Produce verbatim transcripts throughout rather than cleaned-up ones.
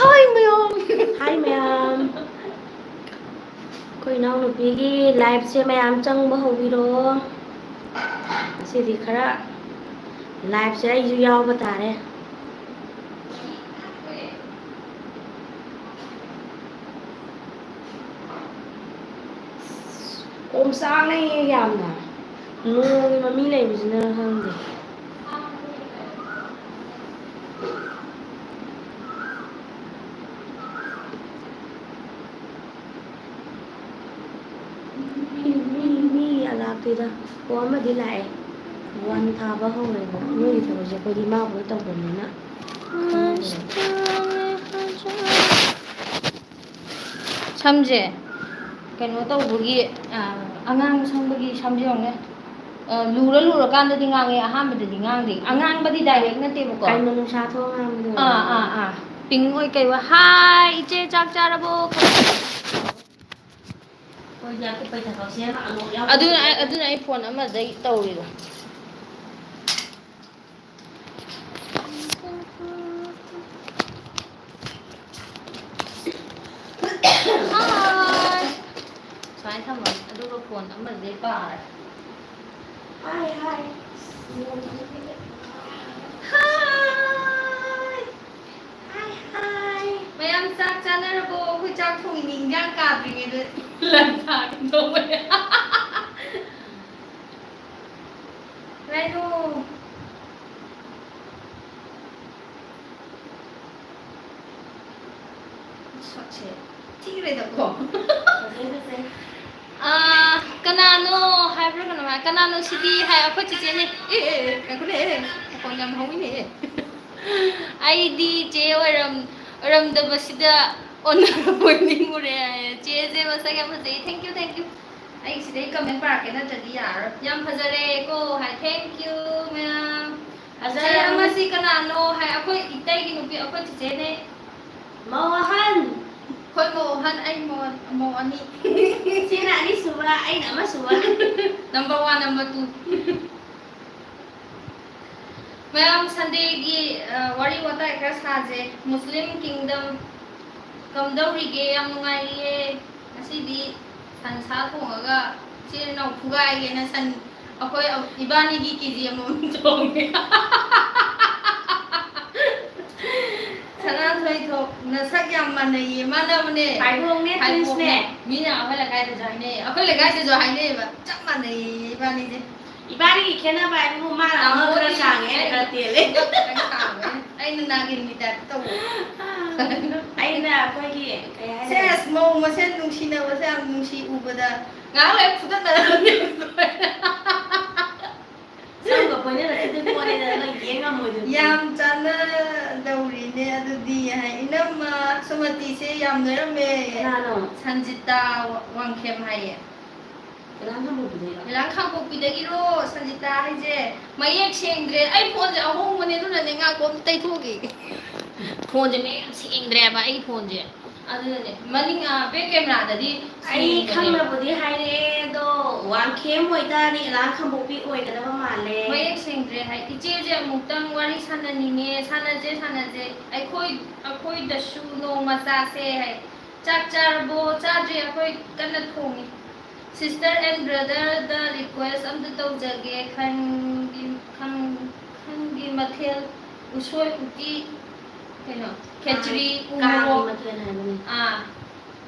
ꯍꯥꯏ ꯃꯌꯥꯝ꯫ ꯍꯥꯏ ꯃꯌꯥꯝ꯫ ꯑꯩꯈꯣꯏ ꯏꯅꯥꯎꯅꯨꯄꯤꯒꯤ liveꯁꯦ ꯃꯌꯥꯝ ꯆꯪꯕ ꯍꯧꯕꯤꯔꯣ꯫ ꯉꯁꯤꯗꯤ ꯈꯔ liveꯁꯦ ꯑꯩꯁꯨ ꯌꯥꯎꯕ ꯇꯥꯔꯦ꯫ ꯑꯣꯝꯆꯥꯛꯅꯩꯌꯦ ꯌꯥꯝꯅ꯫ ꯅꯣꯡꯒꯤ ꯃꯃꯤ ꯂꯩꯕꯁꯤꯅꯔ ꯈꯪꯗꯦ꯫ ꯃꯤ, ꯃꯤ, ꯃꯤ ꯂꯥꯛꯇꯦꯗ꯫ ꯑꯣ, ꯑꯃꯗꯤ ꯂꯥꯛꯑꯦ꯫ One ꯊꯥꯕ ꯍꯧꯔꯦꯕ꯫ ꯃꯣꯏꯒꯤ ꯊꯕꯛꯁꯦ ꯑꯩꯈꯣꯏꯗꯤ ꯏꯃꯥꯕꯣꯏ ꯇꯧꯕꯅꯤꯅ ꯈꯪꯗꯦ꯫ ꯁꯝꯁꯦ ꯀꯩꯅꯣ ꯇꯧꯕꯒꯤ, ꯑ, ꯑꯉꯥꯡ ꯁꯪꯕꯒꯤ ꯁꯝꯁꯦ ꯌꯦꯡꯉꯨꯅꯦ꯫ ꯑ, ꯂꯨꯔ ꯂꯨꯔꯀꯥꯟꯗꯗꯤ ꯉꯥꯡꯉꯦ, ꯑꯍꯥꯟꯕꯗꯗꯤ ꯉꯥꯡꯗꯦ꯫ ꯑꯉꯥꯡꯕꯗꯤ direct ꯅꯠꯇꯦꯕꯀꯣ꯫ ꯀꯩꯅꯣ ꯅꯨꯡꯁꯥ ꯊꯣꯛꯑ ꯉꯥꯡꯕꯗꯣ ꯑꯥ, ꯑꯣꯏꯔꯝꯒꯅꯤ꯫ ꯑꯥ, ꯑꯥ꯫ Pink ꯑꯣꯏ ꯀꯩ ꯑꯣꯏ꯫ ꯍꯥꯏ, ꯏꯆꯦ ꯆꯥꯛ ꯆꯥꯔꯕꯣ? ꯑꯩꯈꯣꯏꯗꯤ ꯑꯀꯨꯞꯄꯩ ꯊꯕꯛꯁꯦ ꯑꯃ ꯑꯃꯨꯛ ꯌꯥꯎꯗꯦ꯫ ꯑꯗꯨꯅ ꯑꯩ, ꯑꯗꯨꯅ ꯑꯩ phone ꯑꯃꯗꯩ ꯇꯧꯔꯤꯕ꯫ Hi. ꯁꯨꯃꯥꯏꯅ ꯊꯝꯃꯒꯦ꯫ ꯑꯗꯨꯒ phone ꯑꯃꯁꯦ ꯄꯥꯔꯦ꯫ Hi, hi. Hi. Hi, hi. ꯃꯌꯥꯝ ꯆꯥꯛ ꯆꯥꯅꯔꯕꯣ? ꯑꯩꯈꯣꯏ ꯆꯥꯛ ꯊꯣꯡꯉꯤ, ꯏꯟꯖꯥꯡ ꯀꯥꯗ꯭ꯔꯤꯉꯩꯗ ꯂꯟ ꯊꯥꯒꯗꯧꯕꯅꯦ꯫ ꯔꯥꯏꯅꯣ꯫ ꯁꯛꯁꯦ ꯊꯤꯈ꯭ꯔꯦꯗꯀꯣ꯫ ꯐꯖꯩ, ꯐꯖꯩ꯫ ꯑꯥ, ꯀꯅꯥꯅꯣ ꯍꯥꯏꯕ꯭ꯔꯥ ꯀꯩꯅꯣꯝ ꯍꯥꯏ꯫ "ꯀꯅꯥꯅꯣ ꯁꯤꯗꯤ?" ꯍꯥꯏ꯫ "ꯑꯩꯈꯣꯏ ꯆꯤꯆꯦꯅꯦ"꯫ ꯑꯦ, ꯑꯦ, ꯑꯦ, ꯉꯥꯏꯈꯣꯅꯦ, ꯑꯦ, ꯃꯈꯣꯟ ꯌꯥꯝ ꯍꯧꯋꯤꯅꯦ, ꯑꯦ꯫ "ꯑꯩꯗꯤ ꯆꯦ ꯑꯣꯏꯔꯝ-, ꯑꯣꯏꯔꯝꯗꯕꯁꯤꯗ ꯑꯣꯟꯅꯔꯕꯣꯏ ꯅꯤꯡꯉꯨꯔꯦ" ꯍꯥꯏ꯫ ꯆꯦꯁꯦ ꯃꯁꯛ ꯌꯥꯝ ꯐꯖꯩ꯫ Thank you, thank you꯫ ꯑꯩ ꯁꯤꯗꯩ comment ꯄꯥꯔꯛꯀꯦ, ꯅꯠꯇ꯭ꯔꯗꯤ ꯌꯥꯔꯔꯣꯏ꯫ "ꯌꯥꯝ ꯐꯖꯔꯦ ꯀꯣ" ꯍꯥꯏ꯫ Thank you, ꯃꯌꯥꯝ꯫ ꯐꯖꯔꯦ꯫ ꯆꯦ ꯑꯃꯁꯤ ꯀꯅꯥꯅꯣ ꯍꯥꯏ꯫ "ꯑꯩꯈꯣꯏ ꯏꯇꯩꯒꯤ ꯅꯨꯄꯤ, ꯑꯩꯈꯣꯏ ꯆꯤꯆꯦꯅꯦ"꯫ ꯃꯧ ꯑꯍꯟ꯫ ꯑꯩꯈꯣꯏ ꯃꯧ ꯑꯍꯟ, ꯑꯩ ꯃꯧ, ꯃꯧ ꯑꯅꯤ꯫ ꯁꯤꯅ ꯑꯅꯤꯁꯨꯕ, ꯑꯩꯅ ꯑꯃꯁꯨꯕ꯫ Number one, number two꯫ ꯃꯌꯥꯝ ꯁꯟꯗꯦꯒꯤ ꯋꯥꯔꯤ ꯋꯥꯇꯥꯏ ꯈꯔ ꯁꯥꯁꯦ꯫ ꯃꯨꯁꯂꯤꯝ ꯀꯤꯡꯗꯝ ꯀꯝꯗꯧꯔꯤꯒꯦ? ꯌꯥꯝ ꯅꯨꯡꯉꯥꯏꯔꯤꯌꯦ꯫ ꯉꯁꯤꯗꯤ ꯁꯟꯁꯥ ꯊꯣꯡꯉꯒ ꯏꯆꯤꯜ ꯏꯅꯥꯎ ꯐꯨꯒꯥꯏꯒꯦꯅ ꯁꯟ ꯑꯩꯈꯣꯏ ꯏꯕꯥꯅꯤꯒꯤ ꯀꯦ ꯖꯤ ꯑꯃꯃꯝ ꯊꯣꯡꯉꯦ꯫ ꯁꯅꯥꯊꯣꯏ ꯊꯣꯛ ꯅꯁꯛ ꯌꯥꯝ ꯃꯥꯟꯅꯩꯌꯦ꯫ ꯃꯥꯟꯅꯕꯅꯦ꯫ ꯍꯥꯏꯕꯣꯡꯅꯦ, ꯍꯥꯏꯕꯣꯡꯅꯦ꯫ ꯇ꯭ꯋꯤꯟꯁꯅꯦ꯫ ꯃꯤꯅ ꯑꯩꯈꯣꯏ ꯂꯩꯀꯥꯏꯗꯁꯨ ꯍꯥꯏꯅꯩꯌꯦ, ꯑꯩꯈꯣꯏ ꯂꯩꯀꯥꯏꯗꯁꯨ ꯍꯥꯏꯅꯩꯌꯦꯕ, ꯆꯞ ꯃꯥꯟꯅꯩꯌꯦ ꯏꯕꯥꯅꯤꯁꯦ꯫ ꯏꯕꯥꯅꯤꯒꯤ ꯈꯦꯠꯅꯕ ꯍꯥꯏꯕꯕꯨ ꯃꯥꯅ ꯑꯃ ꯈꯔ ꯁꯥꯡꯉꯦ, ꯑꯩꯅ ꯈꯔ ꯇꯦꯜꯂꯦ꯫ ꯈꯤꯇꯪ ꯁꯥꯡꯕꯅꯦ꯫ ꯑꯩꯅ ꯅꯥꯒꯤꯟꯒꯤ ꯇꯥꯏꯞꯇ ꯇꯧꯕ꯫ ꯑꯩꯅ ꯑꯩꯈꯣꯏꯒꯤ ꯀꯩ ꯍꯥꯏꯅꯤ? ꯁꯦꯁ, ꯃꯧ ꯃꯁꯦꯟ ꯅꯨꯡꯁꯤꯅꯕꯁꯦ ꯌꯥꯝ ꯅꯨꯡꯁꯤ ꯎꯕꯗ꯫ ꯉꯥꯏꯍꯥꯛ ꯂꯩꯔ ꯐꯨꯗꯠꯅꯔꯛꯑꯅꯤ꯫ ꯁꯝꯒ ꯐꯣꯏꯅꯔꯛꯈꯤꯗꯣꯏ ꯄꯣꯠꯅꯤꯗ, ꯅꯪ ꯌꯦꯡ ꯉꯝꯃꯣꯏꯗꯣꯏ ꯄꯣꯠꯅꯤ꯫ ꯌꯥꯝ ꯆꯥꯟꯅꯗꯧꯔꯤꯅꯦ ꯑꯗꯨꯗꯤ ꯍꯥꯏ꯫ ꯏꯅꯝꯃ ꯁꯨꯃꯇꯤꯁꯦ ꯌꯥꯝ ꯅꯣꯏꯔꯝꯃꯦ꯫ ꯀꯅꯥꯅꯣ? ꯁꯟꯖꯤꯇꯥ ꯋꯥꯡꯈꯦꯝ ꯍꯥꯏꯌꯦ꯫ ꯀꯅꯥꯅ ꯍꯪꯉꯨꯕꯗꯩꯅꯣ? ꯂꯥꯡ ꯈꯥꯡꯄꯣꯛꯄꯤꯗꯒꯤꯔꯣ ꯁꯟꯖꯤꯇꯥ ꯍꯥꯏꯁꯦ? ꯃꯌꯦꯛ ꯁꯦꯡꯗ꯭ꯔꯦ꯫ ꯑꯩ ꯐꯣꯟꯁꯦ ꯑꯍꯣꯡꯕꯅꯦ, ꯑꯗꯨꯅꯅꯦ꯫ ꯉꯥꯏꯈꯣ, ꯑꯝꯇ ꯇꯩꯊꯣꯛꯈꯤꯒꯦ꯫ ꯐꯣꯟꯁꯦ ꯃꯌꯦꯛ ꯌꯥꯝ ꯁꯦꯡꯗ꯭ꯔꯦꯕ ꯑꯩꯒꯤ ꯐꯣꯟꯁꯦ꯫ ꯑꯗꯨꯅꯅꯦ꯫ ꯃꯅꯤꯡ, ꯑ, back camera ꯗꯗꯤ ꯑꯩ ꯁꯦꯡꯕꯅꯦ꯫ ꯈꯪꯅꯕꯨꯗꯤ ꯍꯥꯏꯔꯛꯑꯦ, ꯑꯗꯣ ꯋꯥꯡꯈꯦꯝ ꯑꯣꯏꯇꯥꯔꯗꯤ ꯂꯥꯡ ꯈꯥꯡꯄꯣꯛꯄꯤ ꯑꯣꯏꯒꯗꯕ ꯃꯥꯜꯂꯦ꯫ ꯃꯌꯦꯛ ꯁꯦꯡꯗ꯭ꯔꯦ ꯍꯥꯏ꯫ ꯏꯆꯦꯁꯦ ꯑꯃꯨꯛꯇꯪ ꯋꯥꯔꯤ ꯁꯥꯟꯅꯅꯤꯡꯉꯦ꯫ ꯁꯥꯟꯅꯁꯦ, ꯁꯥꯟꯅꯁꯦ꯫ ꯑꯩꯈꯣꯏ, ꯑꯩꯈꯣꯏꯗꯁꯨ ꯅꯣꯡꯃ ꯆꯥꯁꯦ ꯍꯥꯏ꯫ ꯆꯥꯛ ꯆꯥꯔꯕꯣ? ꯆꯥꯗ꯭ꯔꯤ, ꯑꯩꯈꯣꯏ ꯀꯟꯅ ꯊꯣꯡꯉꯤ꯫ Sister and brother the request ꯑꯝꯇ ꯇꯧꯖꯒꯦ꯫ ꯈꯪꯒꯤ, ꯈꯪ-, ꯈꯪꯒꯤ ꯃꯊꯦꯜ ꯎꯁꯣꯏ ꯎꯇꯤ, ꯀꯩꯅꯣ, ꯈꯦꯆ꯭ꯔꯤ, ꯎ ꯀꯥꯡꯒꯤ ꯃꯣꯔꯣꯛ꯫ ꯃꯊꯦꯜ ꯍꯥꯏꯕꯅꯤ꯫ ꯑꯥ,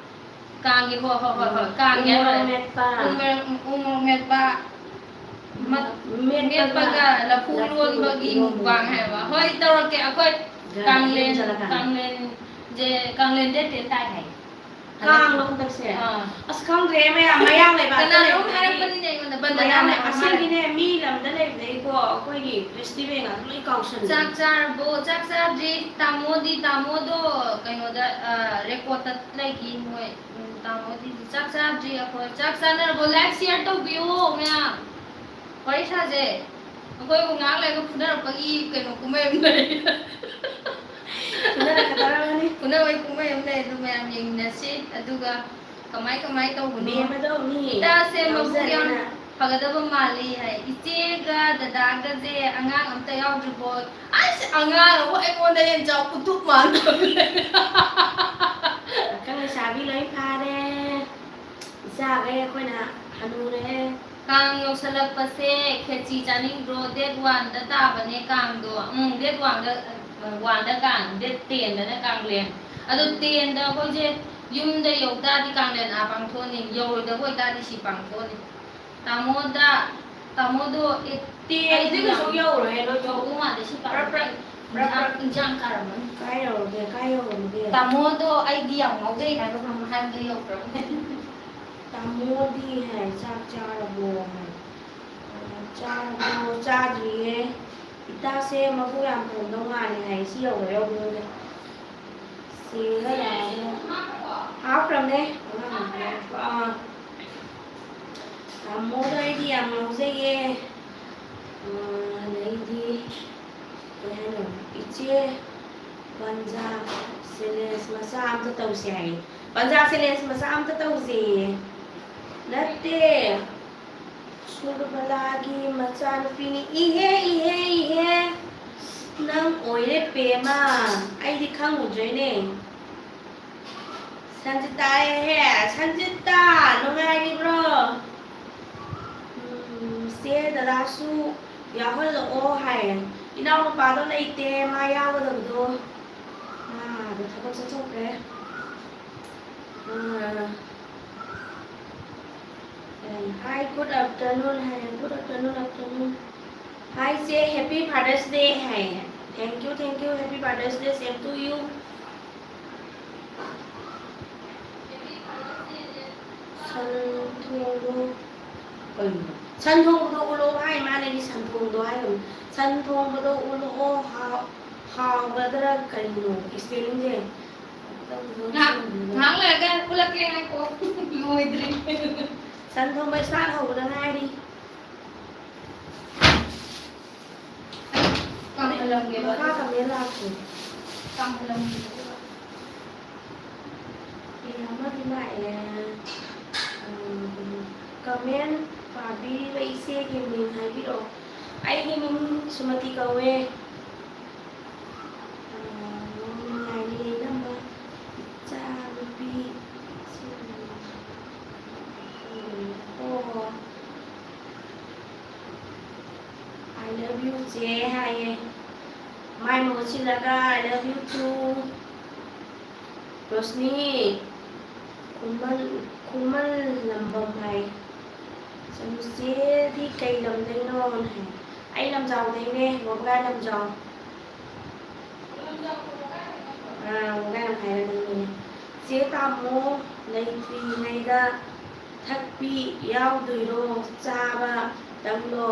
ꯀꯥꯡꯒꯤ, ꯍꯣꯏ, ꯍꯣꯏ, ꯍꯣꯏ, ꯍꯣꯏ, ꯎꯝ, ꯀꯥꯡꯒꯤ ꯎ ꯃꯣꯔꯣꯛ ꯍꯥꯏꯔꯣꯏ꯫ ꯃꯦꯠꯄ꯫ ꯎ ꯃꯣꯔꯣꯛ, ꯎ ꯃꯣꯔꯣꯛ ꯃꯦꯠꯄ꯫ ꯃꯠ-, ꯃꯦꯠꯄꯒ ꯃꯦꯠꯄꯒ ꯂꯐꯨ ꯂꯐꯨ ꯂꯣꯟꯕꯒꯤ ꯏꯔꯣꯟꯕꯒꯤ꯫ ꯃꯨꯛꯕꯥꯡ ꯍꯥꯏꯕ꯫ ꯍꯣꯏ, ꯇꯧꯔꯛꯀꯦ꯫ ꯑꯩꯈꯣꯏ ꯒ ꯀꯥꯡꯂꯦꯟ, ꯌꯨꯝ ꯆꯠꯂꯀꯥꯟꯗ꯫ ꯀꯥꯡꯂꯦꯟꯁꯦ, ꯀꯥꯡꯂꯦꯟ date ten ꯇꯥꯏ ꯍꯥꯏ꯫ ꯀꯥꯡꯂꯣ ꯍꯟꯗꯛꯁꯦ? ꯑꯥ꯫ ꯑꯁ, ꯈꯪꯗ꯭ꯔꯦ ꯃꯌꯥꯝ, ꯃꯌꯥꯡ ꯂꯩꯕꯥꯛꯇ ꯀꯅꯥꯅꯣꯝ ꯂꯩꯕꯗꯒꯤ ꯍꯥꯏꯔꯛꯄꯅꯤꯅꯦ ꯑꯩꯉꯣꯟꯗ, ꯕꯟꯗꯅꯥ ꯃꯌꯥꯡ ꯂꯩ-, ꯃꯌꯥꯝ ꯑꯁꯦꯡꯒꯤꯅꯦ, ꯃꯤ ꯂꯝꯗ ꯂꯩꯕꯗꯒꯤꯀꯣ ꯑꯩꯈꯣꯏꯒꯤ festival ꯉꯥꯛꯇ ꯂꯣꯏ ꯀꯥꯎꯁꯜꯂꯦ꯫ ꯆꯥꯛ ꯆꯥꯔꯕꯣ? ꯆꯥꯛ ꯆꯥꯗ꯭ꯔꯤ꯫ ꯇꯥꯃꯣꯗꯤ, ꯇꯥꯃꯣꯗꯣ ꯀꯩꯅꯣꯗ, ꯑ, record ꯇ ꯂꯩꯈꯤ ꯃꯣꯏ꯫ ꯎꯝ, ꯇꯥꯃꯣꯗꯤ ꯆꯥꯛ ꯆꯥꯗ꯭ꯔꯤ ꯑꯩꯈꯣꯏ꯫ ꯆꯥꯛ ꯆꯥꯅꯔꯕꯣ? Like, share ꯇꯧꯕꯤꯌꯣ ꯃꯌꯥꯝ꯫ ꯋꯥꯔꯤ ꯁꯥꯁꯦ꯫ ꯑꯩꯈꯣꯏꯕꯨ ꯉꯥꯏꯍꯥꯛ ꯂꯩꯔꯒ ꯐꯨꯅꯔꯛꯄꯒꯤ ꯀꯩꯅꯣ ꯀꯨꯝꯍꯩ ꯑꯃ ꯂꯩ꯫ ꯐꯨꯅꯔꯛꯀꯗꯧꯔꯕꯅꯤ꯫ ꯐꯨꯅꯕꯒꯤ ꯀꯨꯝꯍꯩ ꯑꯃ ꯂꯩ, ꯑꯗꯨ ꯃꯌꯥꯝ ꯌꯦꯡꯃꯤꯟꯅꯁꯤ꯫ ꯑꯗꯨꯒ ꯀꯃꯥꯏ ꯀꯃꯥꯏ ꯇꯧꯕꯅꯣ? ꯕꯦꯝꯃꯗꯣ ꯃꯤ ꯏꯇꯥꯁꯦ ꯃꯕꯨꯛ ꯌꯥꯝ ꯉꯥꯎꯖꯗꯅ꯫ ꯐꯒꯗꯕ ꯃꯥꯜꯂꯤ ꯍꯥꯏ꯫ ꯏꯆꯦꯒ ꯗꯗꯥꯒꯁꯦ ꯑꯉꯥꯡ ꯑꯝꯇ ꯌꯥꯎꯗ꯭ꯔꯤꯕꯣ? ꯑꯁ, ꯑꯉꯥꯡ ꯑꯃ ꯑꯩꯉꯣꯟꯗ ꯍꯦꯟꯅ ꯆꯥꯎ, ꯎꯇꯨꯞ ꯃꯥꯟꯗꯕ ꯂꯩ꯫ ꯄꯥꯈꯪ ꯂꯩꯁꯥꯕꯤ ꯂꯣꯏ ꯐꯥꯔꯦ꯫ ꯏꯆꯥꯈꯩ ꯑꯩꯈꯣꯏꯅ ꯍꯅꯨꯔꯦ꯫ ꯀꯥꯡ ꯌꯧꯁꯜꯂꯛꯄꯁꯦ ꯈꯦꯆꯤ ꯆꯥꯅꯤꯡꯗ꯭ꯔꯣ? Date one ꯗ ꯇꯥꯕꯅꯦ ꯀꯥꯡꯗꯣ꯫ ꯎꯝ, date one ꯗ, one ꯗ ꯀꯥꯡ, date ten ꯗꯅ ꯀꯥꯡꯂꯦꯟ꯫ ꯑꯗꯣ ten ꯗ ꯑꯩꯈꯣꯏꯁꯦ ꯌꯨꯝꯗ ꯌꯧ ꯇꯥꯔꯗꯤ ꯀꯥꯡꯂꯦꯟ ꯑꯥ ꯄꯥꯡꯊꯣꯛꯑꯅꯤ, ꯌꯧꯔꯣꯏꯗꯕ ꯑꯣꯏꯇꯥꯔꯗꯤ ꯁꯤ ꯄꯥꯡꯊꯣꯛꯑꯅꯤ꯫ ꯇꯥꯃꯣꯗ, ꯇꯥꯃꯣꯗꯣ ꯑꯦ, ten ꯑꯩꯗꯤ ꯀꯩꯁꯨ ꯌꯧꯔꯣꯏꯍꯦ, ꯅꯣꯏ ꯌꯧꯗꯧ ꯃꯥꯟꯗꯦ ꯁꯤ ꯄꯥꯡꯊꯣꯛ-, ꯄ꯭ꯔꯞ, ꯄ꯭ꯔꯞ, ꯄ꯭ꯔꯞ, ꯏꯟꯖꯥꯡ, ꯄ꯭ꯔꯞ꯫ ꯏꯟꯖꯥꯡ ꯀꯥꯔꯝꯃꯅꯤ꯫ ꯀꯥꯏ ꯌꯧꯔꯒꯦ? ꯀꯥꯏ ꯌꯧꯔꯝꯃꯒꯦ? ꯇꯥꯃꯣꯗꯣ ꯑꯩꯗꯤ ꯌꯥꯝ ꯉꯥꯎꯖꯩ ꯍꯥꯏꯕ ꯀꯩꯅꯣꯝ ꯍꯥꯏꯕꯗ ꯌꯧꯈ꯭ꯔꯕꯅꯦ꯫ ꯇꯥꯃꯣꯗꯤ ꯍꯥꯏ, ꯆꯥꯛ ꯆꯥꯔꯕꯣ ꯍꯥꯏ꯫ ꯆꯥꯔꯕꯣ? ꯆꯥꯗ꯭ꯔꯤꯌꯦ꯫ ꯏꯇꯥꯁꯦ ꯃꯕꯨꯛ ꯌꯥꯝ ꯐꯔꯝꯗꯧ ꯃꯥꯜꯂꯦ ꯍꯥꯏ꯫ ꯁꯤ ꯌꯧꯔꯦ ꯌꯧꯗꯣꯏꯅꯦ꯫ ꯁꯤꯒ ꯌꯥꯔꯦ꯫ ꯍꯥꯞꯈ꯭ꯔꯕꯅꯦ꯫ ꯑꯥ꯫ ꯇꯥꯃꯣꯗꯣ ꯑꯩꯗꯤ ꯌꯥꯝ ꯉꯥꯎꯖꯩꯌꯦ꯫ ꯑꯥ, ꯑꯗꯩꯗꯤ ꯀꯩ ꯍꯥꯏꯅꯣ? ꯏꯆꯦ ꯄꯟꯖꯥ challenge ꯃꯆꯥ ꯑꯝꯇ ꯇꯧꯁꯦ ꯍꯥꯏꯌꯦ꯫ ꯄꯟꯖꯥ challenge ꯃꯆꯥ ꯑꯝꯇ ꯇꯧꯁꯦꯌꯦ꯫ ꯅꯠꯇꯦ꯫ ꯁꯨꯔꯕꯂꯥꯒꯤ ꯃꯆꯥꯅꯨꯄꯤꯅꯤ꯫ ꯏꯍꯦ, ꯏꯍꯦ, ꯏꯍꯦ꯫ ꯅꯪ ꯑꯣꯏꯔꯦ ꯄꯦꯃ꯫ ꯑꯩꯗꯤ ꯈꯪꯉꯨꯗ꯭ꯔꯦꯅꯦ꯫ ꯁꯟꯖꯤꯇꯥ, ꯑꯦꯍꯦ, ꯁꯟꯖꯤꯇꯥ, ꯅꯨꯡꯉꯥꯏꯔꯤꯕ꯭ꯔꯣ? ꯎꯝ, ꯆꯦ ꯗꯗꯥꯁꯨ ꯌꯥꯎꯍꯜꯂꯛꯑꯣ ꯍꯥꯏꯌꯦ꯫ ꯏꯅꯥꯎꯅꯨꯄꯥꯗꯣ ꯂꯩꯇꯦ, ꯃꯥ ꯌꯥꯎꯒꯗꯕꯗꯣ꯫ ꯃꯥꯗꯣ ꯊꯕꯛ ꯆꯠꯊꯣꯛꯈ꯭ꯔꯦ꯫ ꯑꯥ, Hi, good afternoon ꯍꯥꯏ꯫ Good afternoon, afternoon. Hi ꯆꯦ, happy Father's Day high. Thank you, thank you, happy Father's Day, same to you. ꯁꯟ ꯊꯣꯡꯕ ꯀꯩꯅꯣ? ꯁꯟ ꯊꯣꯡꯕꯗꯣ ꯎꯠꯂꯛꯑꯣ ꯍꯥꯏ ꯃꯥꯅꯦ, ꯑꯩꯗꯤ ꯁꯟ ꯊꯣꯡꯗꯣ ꯍꯥꯏꯈ꯭ꯔꯕꯅꯤ꯫ ꯁꯟ ꯊꯣꯡꯕꯗꯣ ꯎꯠꯂꯛꯑꯣ, ꯍꯥꯎ-, ꯍꯥꯎꯒꯗ꯭ꯔꯥ ꯀꯔꯤꯅꯣ spellingꯁꯦ? ꯉꯥꯏꯍꯥꯛ, ꯉꯥꯏꯍꯥꯛ ꯂꯩꯔꯒ ꯎꯠꯂꯛꯀꯦ, ꯉꯥꯏꯈꯣ꯫ ꯂꯣꯏꯗ꯭ꯔꯤ꯫ ꯁꯟ ꯊꯣꯡꯕ start ꯍꯧꯕꯗ ꯉꯥꯏꯔꯤ꯫ ꯀꯥꯝꯍꯜꯂꯝꯒꯦꯕ ꯃꯈꯥ ꯑꯗꯨꯒ꯫ Comment ꯂꯥꯛꯇꯦ꯫ ꯀꯥꯝꯍꯜꯂꯝꯒꯦꯕ ꯑꯗꯨꯒ꯫ ꯑꯦ, ꯑꯃꯗꯤ ꯂꯥꯛꯑꯦ꯫ ꯎꯝ, comment ꯄꯥꯕꯤꯔꯤꯕ ꯏꯆꯦꯒꯤ ꯃꯤꯡ ꯍꯥꯏꯕꯤꯔꯛꯑꯣ꯫ ꯑꯩꯒꯤ ꯃꯤꯡ ꯁꯨꯃꯇꯤ ꯀꯧꯋꯦ꯫ ꯑꯥ, ꯅꯨꯡꯉꯥꯏꯔꯤ ꯏꯅꯝꯃ, ꯏꯆꯥ ꯅꯨꯄꯤ꯫ ꯑꯣ, "I love you, ꯆꯦ" ꯍꯥꯏꯌꯦ꯫ ꯃꯥꯏ ꯃꯍꯨꯠ ꯁꯤꯜꯂꯒ "I love you too, Roshni". ꯈꯨꯃꯟ, ꯈꯨꯃꯟ ꯂꯝꯕꯝ ꯍꯥꯏ꯫ "ꯆꯅꯨꯆꯦꯗꯤ ꯀꯩ ꯂꯝꯗꯩꯅꯣ?" ꯍꯥꯏ꯫ "ꯑꯩ ꯂꯝꯖꯥꯎꯗꯩꯅꯦ, ꯋꯥꯕꯒꯥꯏ ꯂꯝꯖꯥꯎ"꯫ ꯑꯥ, ꯋꯥꯕꯒꯥꯏ ꯂꯝꯈꯥꯏ ꯂꯝꯗꯩꯅꯦ꯫ "ꯆꯦ ꯇꯥꯃꯣ ꯂꯩꯇ꯭ꯔꯤꯉꯩꯗ ꯊꯛꯄꯤ ꯌꯥꯎꯗꯣꯏꯔꯣ, ꯆꯥꯕ ꯇꯪꯂꯣ?"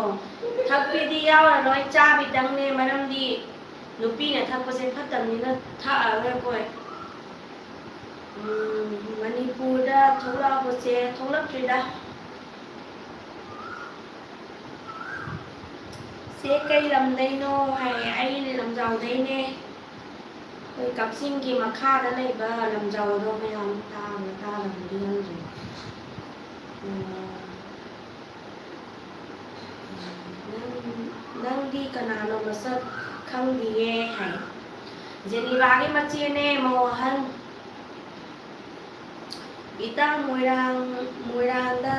ꯊꯛꯄꯤꯗꯤ ꯌꯥꯎꯔꯔꯣꯏ, ꯆꯥꯕꯤꯗꯪꯅꯦ꯫ ꯃꯔꯝꯗꯤ ꯅꯨꯄꯤꯅ ꯊꯛꯄꯁꯦ ꯐꯠꯇꯕꯅꯤꯅ ꯊꯛꯑꯔꯣꯏ ꯑꯩꯈꯣꯏ꯫ ꯎꯝ, ꯃꯅꯤꯄꯨꯔꯗ ꯊꯣꯛꯂꯛꯑꯕꯣ ꯆꯦ? ꯊꯣꯛꯂꯛꯇ꯭ꯔꯤꯗ꯫ "ꯆꯦ ꯀꯩ ꯂꯝꯗꯩꯅꯣ?" ꯍꯥꯏꯌꯦ꯫ "ꯑꯩ ꯂꯝꯖꯥꯎꯗꯩꯅꯦ"꯫ ꯑꯩꯈꯣꯏ ꯀꯛꯆꯤꯡꯒꯤ ꯃꯈꯥꯗ ꯂꯩꯕ ꯂꯝꯖꯥꯎꯗꯣ ꯃꯌꯥꯝ ꯇꯥꯕ꯭ꯔꯥ ꯇꯥꯗꯕ꯭ꯔꯗꯤ ꯈꯪꯗ꯭ꯔꯦ꯫ ꯎꯝ, "ꯅꯪ, ꯅꯪꯗꯤ ꯀꯅꯥꯅꯣ ꯃꯁꯛ ꯈꯪꯗꯤꯌꯦ?" ꯍꯥꯏ꯫ "ꯖꯦꯅꯤꯕꯥꯒꯤ ꯃꯆꯦꯅꯦ, ꯃꯧ ꯑꯍꯟ"꯫ "ꯏꯇꯥ ꯃꯣꯏꯔꯥꯡ, ꯃꯣꯏꯔꯥꯡꯗ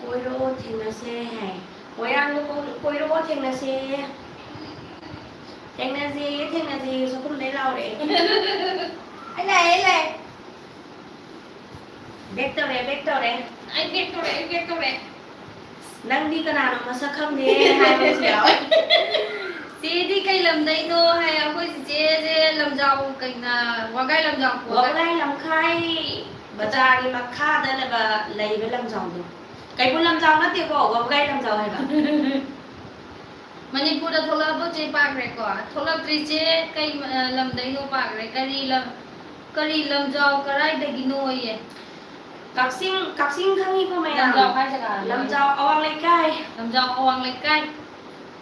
ꯀꯣꯏꯔꯛꯑꯣ ꯊꯦꯡꯅꯁꯦ" ꯍꯥꯏ꯫ "ꯃꯣꯏꯔꯥꯡꯗ ꯀꯣꯏ-, ꯀꯣꯏꯔꯛꯑꯣ ꯊꯦꯡꯅꯁꯦ"꯫ "ꯊꯦꯡꯅꯁꯦ, ꯊꯦꯡꯅꯁꯦ" ꯆꯥꯛꯈꯨꯝꯗꯩ ꯂꯥꯎꯔꯛꯑꯦ꯫ "ꯑꯩ ꯂꯥꯛꯑꯦ, ꯑꯩ ꯂꯥꯛꯑꯦ"꯫ Back ꯇꯧꯔꯦ, back ꯇꯧꯔꯦ꯫ "ꯑꯩ back ꯇꯧꯔꯦ, ꯑꯩ back ꯇꯧꯔꯦ"꯫ "ꯅꯪꯗꯤ ꯀꯅꯥꯅꯣ ꯃꯁꯛ ꯈꯪꯗꯦ" ꯍꯥꯏꯕꯁꯨ ꯌꯥꯎꯋꯦ꯫ "ꯆꯦꯗꯤ ꯀꯩ ꯂꯝꯗꯩꯅꯣ?" ꯍꯥꯏ꯫ "ꯑꯩꯈꯣꯏ ꯆꯤꯆꯦꯁꯦ ꯂꯝꯖꯥꯎ ꯀꯩꯅ, ꯋꯥꯒꯥꯏ ꯂꯝꯖꯥꯎ ꯄꯣꯠ"꯫ ꯋꯥꯕꯒꯥꯏ ꯂꯝꯈꯥꯏ ꯕꯖꯥꯔꯒꯤ ꯃꯈꯥꯗ ꯂꯩꯕ, ꯂꯩꯕ ꯂꯝꯖꯥꯎꯗꯣ꯫ ꯀꯩꯕꯨꯜ ꯂꯝꯖꯥꯎ ꯅꯠꯇꯦꯀꯣ, ꯋꯥꯕꯒꯥꯏ ꯂꯝꯖꯥꯎ ꯍꯥꯏꯕ꯫ "ꯃꯅꯤꯄꯨꯔꯗ ꯊꯣꯛꯂꯛꯑꯕꯣ ꯆꯦ?" ꯄꯥꯈ꯭ꯔꯦꯀꯣ꯫ "ꯊꯣꯛꯂꯛꯇ꯭ꯔꯤ ꯆꯦ, ꯀꯩ, ꯑ, ꯂꯝꯗꯩꯅꯣ?" ꯄꯥꯈ꯭ꯔꯦ꯫ "ꯀꯔꯤ ꯂꯝ, ꯀꯔꯤ ꯂꯝꯖꯥꯎ ꯀꯔꯥꯏꯗꯒꯤꯅꯣ?" ꯑꯌꯦ꯫ ꯀꯛꯆꯤꯡ, ꯀꯛꯆꯤꯡ ꯈꯪꯉꯤꯀꯣ ꯃꯌꯥꯝ? ꯂꯝꯖꯥꯎ ꯍꯥꯏ ꯖꯒꯥꯗꯣ꯫ ꯂꯝꯖꯥꯎ ꯑꯋꯥꯡ ꯂꯩꯀꯥꯏ꯫ ꯂꯝꯖꯥꯎ ꯑꯋꯥꯡ ꯂꯩꯀꯥꯏ꯫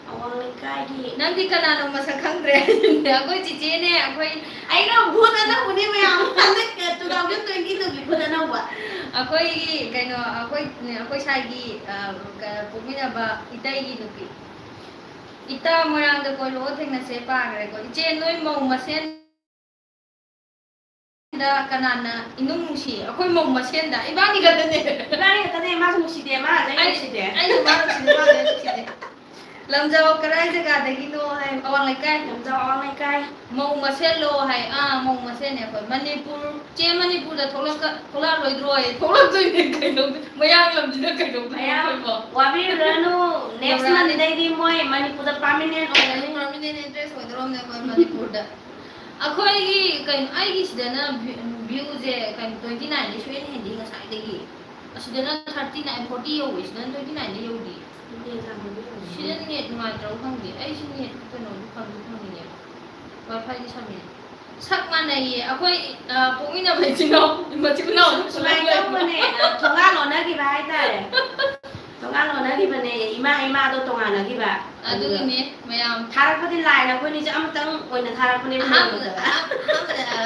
ꯑꯋꯥꯡ ꯂꯩꯀꯥꯏꯒꯤ꯫ "ꯅꯪꯗꯤ ꯀꯅꯥꯅꯣ ꯃꯁꯛ ꯈꯪꯗ꯭ꯔꯦ?" "ꯑꯩꯈꯣꯏ ꯆꯤꯆꯦꯅꯦ, ꯑꯩꯈꯣꯏ"꯫ ꯑꯩꯅ ꯚꯨꯠ ꯑꯅꯧꯕꯅꯦ ꯃꯌꯥꯝ, ꯍꯟꯗꯛ two thousand twenty two ꯒꯤ ꯚꯨꯠ ꯑꯅꯧꯕ꯫ ꯑꯩꯈꯣꯏꯒꯤ ꯀꯩꯅꯣ, ꯑꯩꯈꯣꯏ, ꯑꯩꯈꯣꯏ ꯁꯥꯏꯒꯤ, ꯑ, ꯀ-, ꯄꯣꯛꯃꯤꯟꯅꯕ ꯏꯇꯩꯒꯤ ꯅꯨꯄꯤ꯫ "ꯏꯇꯥ, ꯃꯣꯏꯔꯥꯡꯗ ꯀꯣꯏꯔꯛꯑꯣ, ꯊꯦꯡꯅꯁꯦ" ꯄꯥꯈ꯭ꯔꯦꯀꯣ꯫ "ꯏꯆꯦ, ꯅꯣꯏ ꯃꯧ ꯃꯁꯦꯟꯗ ꯀꯅꯥꯅ ꯏꯅꯨꯡ ꯅꯨꯡꯁꯤ?" ꯑꯩꯈꯣꯏ ꯃꯧ ꯃꯁꯦꯟꯗ ꯏꯕꯥꯅꯤ ꯈꯛꯇꯅꯦ꯫ ꯏꯕꯥꯅꯤ ꯈꯛꯇꯅꯦ, ꯃꯥꯁꯨ ꯅꯨꯡꯁꯤꯗꯦ, ꯃꯥ ꯑꯩ ꯑꯩ, ꯅꯨꯡꯁꯤꯗꯦ꯫ ꯑꯩꯁꯨ ꯃꯥ ꯅꯨꯡꯁꯤꯗꯦ, ꯃꯥꯁꯨ ꯑꯩ ꯅꯨꯡꯁꯤꯗꯦ꯫ "ꯂꯝꯖꯥꯎ ꯀꯔꯥꯏ ꯖꯒꯥꯗꯒꯤꯅꯣ?" ꯍꯥꯏ, "ꯑꯋꯥꯡ ꯂꯩꯀꯥꯏ"꯫ "ꯂꯝꯖꯥꯎ ꯑꯋꯥꯡ ꯂꯩꯀꯥꯏ"꯫ "ꯃꯧ ꯃꯁꯦꯜꯂꯣ?" ꯍꯥꯏ꯫ "ꯑꯥ, ꯃꯧ ꯃꯁꯦꯜꯅꯦ ꯑꯩꯈꯣꯏ꯫ ꯃꯅꯤꯄꯨꯔ, ꯆꯦ, ꯃꯅꯤꯄꯨꯔꯗ ꯊꯣꯛꯂꯛꯀ-, ꯊꯣꯛꯂꯛꯑꯔꯣꯏꯗ꯭ꯔꯣ?" ꯍꯥꯏ꯫ "ꯊꯣꯛꯂꯛꯇꯣꯏꯅꯦ ꯀꯩꯗꯧꯕ-, ꯃꯌꯥꯡ ꯂꯝꯁꯤꯗ ꯀꯩꯗꯧꯗꯣꯏꯅꯣ ꯃꯌꯥꯡ ꯑꯩꯈꯣꯏꯕꯣ?" ꯋꯥꯕꯤꯔꯨꯔꯅꯨ, next ꯌꯧꯔꯛꯑꯅꯤ꯫ Monthꯗꯩꯗꯤ ꯃꯣꯏ ꯃꯅꯤꯄꯨꯔꯗ permanent ꯑꯣꯏꯔꯅꯤ꯫ Permanent address ꯑꯣꯏꯗꯧꯔꯕꯅꯦ ꯑꯩꯈꯣꯏ ꯃꯅꯤꯄꯨꯔꯗ꯫ ꯑꯩꯈꯣꯏꯒꯤ ꯀꯩꯅꯣ, ꯑꯩꯒꯤꯁꯤꯗꯅ view-, viewꯁꯦ ꯀꯩꯅꯣ, twenty nineꯗꯤ ꯁꯨꯡꯍꯦꯟ ꯍꯦꯟꯗꯦ ꯉꯁꯥꯏꯗꯒꯤ꯫ ꯑꯁꯤꯗꯅ thirty nine, forty ꯌꯧꯋꯦ, ꯁꯤꯗꯅ twenty nineꯗ ꯌꯧꯗꯦ꯫ ꯁꯤꯗ net ꯅꯨꯡꯉꯥꯏꯇ꯭ꯔꯕ ꯈꯪꯗꯦ꯫ ꯑꯩꯁꯤ net ꯀꯩꯅꯣꯗꯤ ꯐꯪꯗꯤ ꯐꯪꯉꯤꯅꯦ꯫ WiFiꯗꯤ ꯁꯝꯃꯤꯅꯦ꯫ ꯁꯛ ꯃꯥꯟꯅꯩꯌꯦ꯫ ꯑꯩꯈꯣꯏ, ꯑ, ꯄꯣꯛꯃꯤꯟꯅꯕ ꯏꯆꯤꯟ ꯏꯅꯥꯎ, ꯃꯆꯤꯟ ꯃꯅꯥꯎ ꯁꯨꯃꯥꯏꯅ ꯁꯨꯃꯥꯏꯅ ꯇꯧꯕꯅꯦ, ꯑ, ꯊꯣꯡꯒꯥꯜ ꯑꯣꯟꯅꯈꯤꯕ ꯍꯥꯏꯇꯥꯔꯦ꯫ ꯊꯣꯡꯒꯥꯜ ꯑꯣꯟꯅꯈꯤꯕꯅꯦ, ꯏꯃꯥ ꯏꯃꯥꯗꯣ ꯇꯣꯉꯥꯟꯅꯈꯤꯕ꯫ ꯑꯗꯨꯒꯤꯅꯦ ꯃꯌꯥꯝ꯫ ꯊꯥꯔꯛꯄꯗꯤ line ꯑꯩꯈꯣꯏꯅꯤꯁꯦ ꯑꯃꯇꯪ ꯑꯣꯏꯅ ꯊꯥꯔꯛꯄꯅꯦ ꯑꯍꯥꯟꯕꯗ, ꯅꯣꯡꯃꯗ꯫ ꯑꯍꯥꯟꯕꯗ, ꯑ,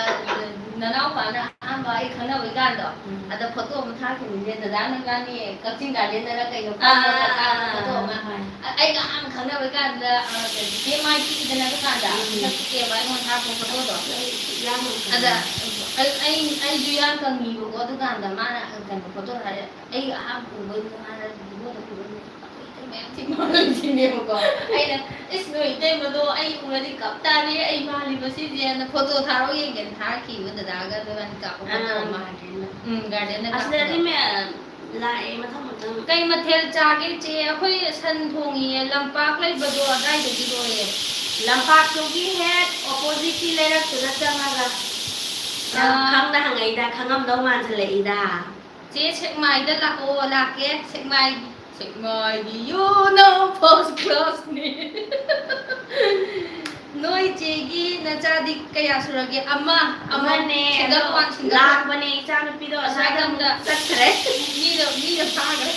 ꯅꯅꯥꯎꯄꯥꯅ ꯑꯍꯥꯟꯕ ꯑꯩ ꯈꯪꯅꯕꯩ ꯀꯥꯟꯗꯣ, ꯎꯝ꯫ ꯑꯗ photo ꯑꯃ ꯊꯥꯔꯛꯈꯤꯕꯅꯤꯅꯦ, ꯗꯗꯥ ꯅꯕꯥꯅꯤ ꯀꯛꯆꯤꯡ gardenꯗ ꯀꯩꯅꯣ ꯑꯥ, ꯐꯝꯃꯒ ꯑꯥ, ꯀꯥꯞꯄ ꯑꯥ, photo ꯑꯃ꯫ ꯍꯣꯏ꯫ ꯑ-, ꯑꯩꯒ ꯑꯍꯥꯟꯕ ꯈꯪꯅꯕꯩ ꯀꯥꯟꯗ, ꯑ, ꯀꯩꯅꯣ, ꯆꯦ ꯃꯥꯏ ꯄꯤꯛꯏꯗꯅ ꯑꯗꯨꯀꯥꯟꯗ, ꯎꯝ꯫ ꯃꯁꯛ ꯄꯤꯛꯑꯦꯕ ꯑꯩꯉꯣꯟꯗ ꯊꯥꯔꯛꯄ photoꯗꯣ꯫ ꯑꯩ ꯌꯥꯝ ꯅꯨꯡꯁꯤꯌꯦ꯫ ꯑꯗ ꯑꯩ, ꯑꯩ, ꯑꯩꯁꯨ ꯌꯥꯝ ꯀꯪꯉꯤꯕꯀꯣ ꯑꯗꯨꯀꯥꯟꯗ, ꯃꯥꯅ ꯀꯩꯅꯣ photo ꯊꯥꯔꯛꯑꯦ꯫ ꯑꯩ ꯑꯍꯥꯟꯕ ꯎꯕꯩꯗꯨꯗ ꯃꯥꯅ ꯚꯤꯗꯤꯑꯣꯗ ꯎꯔꯝꯃꯦ꯫ ꯑꯩꯈꯣꯏ ꯏꯇꯩꯃ ꯌꯥꯝ ꯊꯤ ꯃꯥꯜꯂꯝꯃꯤꯅꯦꯕꯀꯣ꯫ ꯑꯩꯅ, "ꯏꯁ, ꯅꯣꯏ ꯏꯇꯩꯃꯗꯣ ꯑꯩ ꯎꯔꯗꯤ ꯀꯞ ꯇꯥꯔꯦ, ꯑꯩ ꯃꯥꯜꯂꯤꯕ ꯁꯤꯁꯦꯅ ꯐꯣꯇꯣ ꯊꯥꯔꯛꯑꯣ ꯌꯦꯡꯒꯦꯅ" ꯊꯥꯔꯛꯈꯤꯕ ꯗꯗꯥꯒ ꯑꯗꯨꯒ ꯀꯥꯞꯄ ꯐꯣꯇꯣ ꯑꯥ, ꯑꯃ꯫ ꯒꯥꯔꯗꯦꯟꯗ꯫ ꯎꯝ, ꯒꯥꯔꯗꯦꯟꯗ ꯑꯁꯤꯗꯗꯤ ꯀꯥꯞꯄꯗꯣ꯫ ꯃꯌꯥꯝ ꯂꯥꯛꯑꯦ ꯃꯊꯪ ꯃꯊꯪ꯫ "ꯀꯩ ꯃꯊꯦꯜ ꯆꯥꯒꯦ ꯆꯦ?" "ꯑꯩꯈꯣꯏ ꯁꯟ ꯊꯣꯡꯉꯤꯌꯦ, ꯂꯝꯄꯥꯛ ꯂꯩꯕꯗꯣ ꯑꯗꯥꯏꯗꯒꯤꯔꯣꯌꯦ?" ꯂꯝꯄꯥꯛꯇꯨꯒꯤ ꯍꯦꯛ oppositeꯀꯤ ꯂꯩꯔꯛꯇꯨꯗ ꯆꯪꯉꯒ꯫ ꯌꯥꯝ ꯑꯥ꯫ ꯈꯪꯅ ꯍꯪꯉꯛꯏꯗ, ꯈꯪꯉꯝꯗꯧ ꯃꯥꯟꯁꯤꯜꯂꯛꯏꯗ꯫ "ꯆꯦ, ꯁꯦꯛꯃꯥꯏꯗ ꯂꯥꯛꯑꯣ"꯫ "ꯂꯥꯛꯀꯦ꯫ ꯁꯦꯛꯃꯥꯏ, ꯁꯦꯛꯃꯥꯏꯒꯤ ꯌꯨꯅ first classꯅꯤ"꯫ "ꯅꯣꯏ ꯆꯦꯒꯤ ꯅꯆꯥꯗꯤ ꯀꯌꯥ ꯁꯨꯔꯒꯦ?" "ꯑꯃ, ꯑꯃ, ꯑꯃꯅꯦ, single ꯑꯗꯣ one, single one꯫ ꯂꯥꯛꯄꯅꯦ, ꯏꯆꯥꯅꯨꯄꯤꯗꯣ ꯑꯁ꯭ꯋꯥꯏꯗ ꯑꯁ꯭ꯋꯥꯏꯗ ꯑꯃꯨꯛ ꯆꯠꯈ꯭ꯔꯦ꯫ ꯃꯤꯗꯣ, ꯃꯤꯗꯣ ꯐꯥꯈ꯭ꯔꯦ"꯫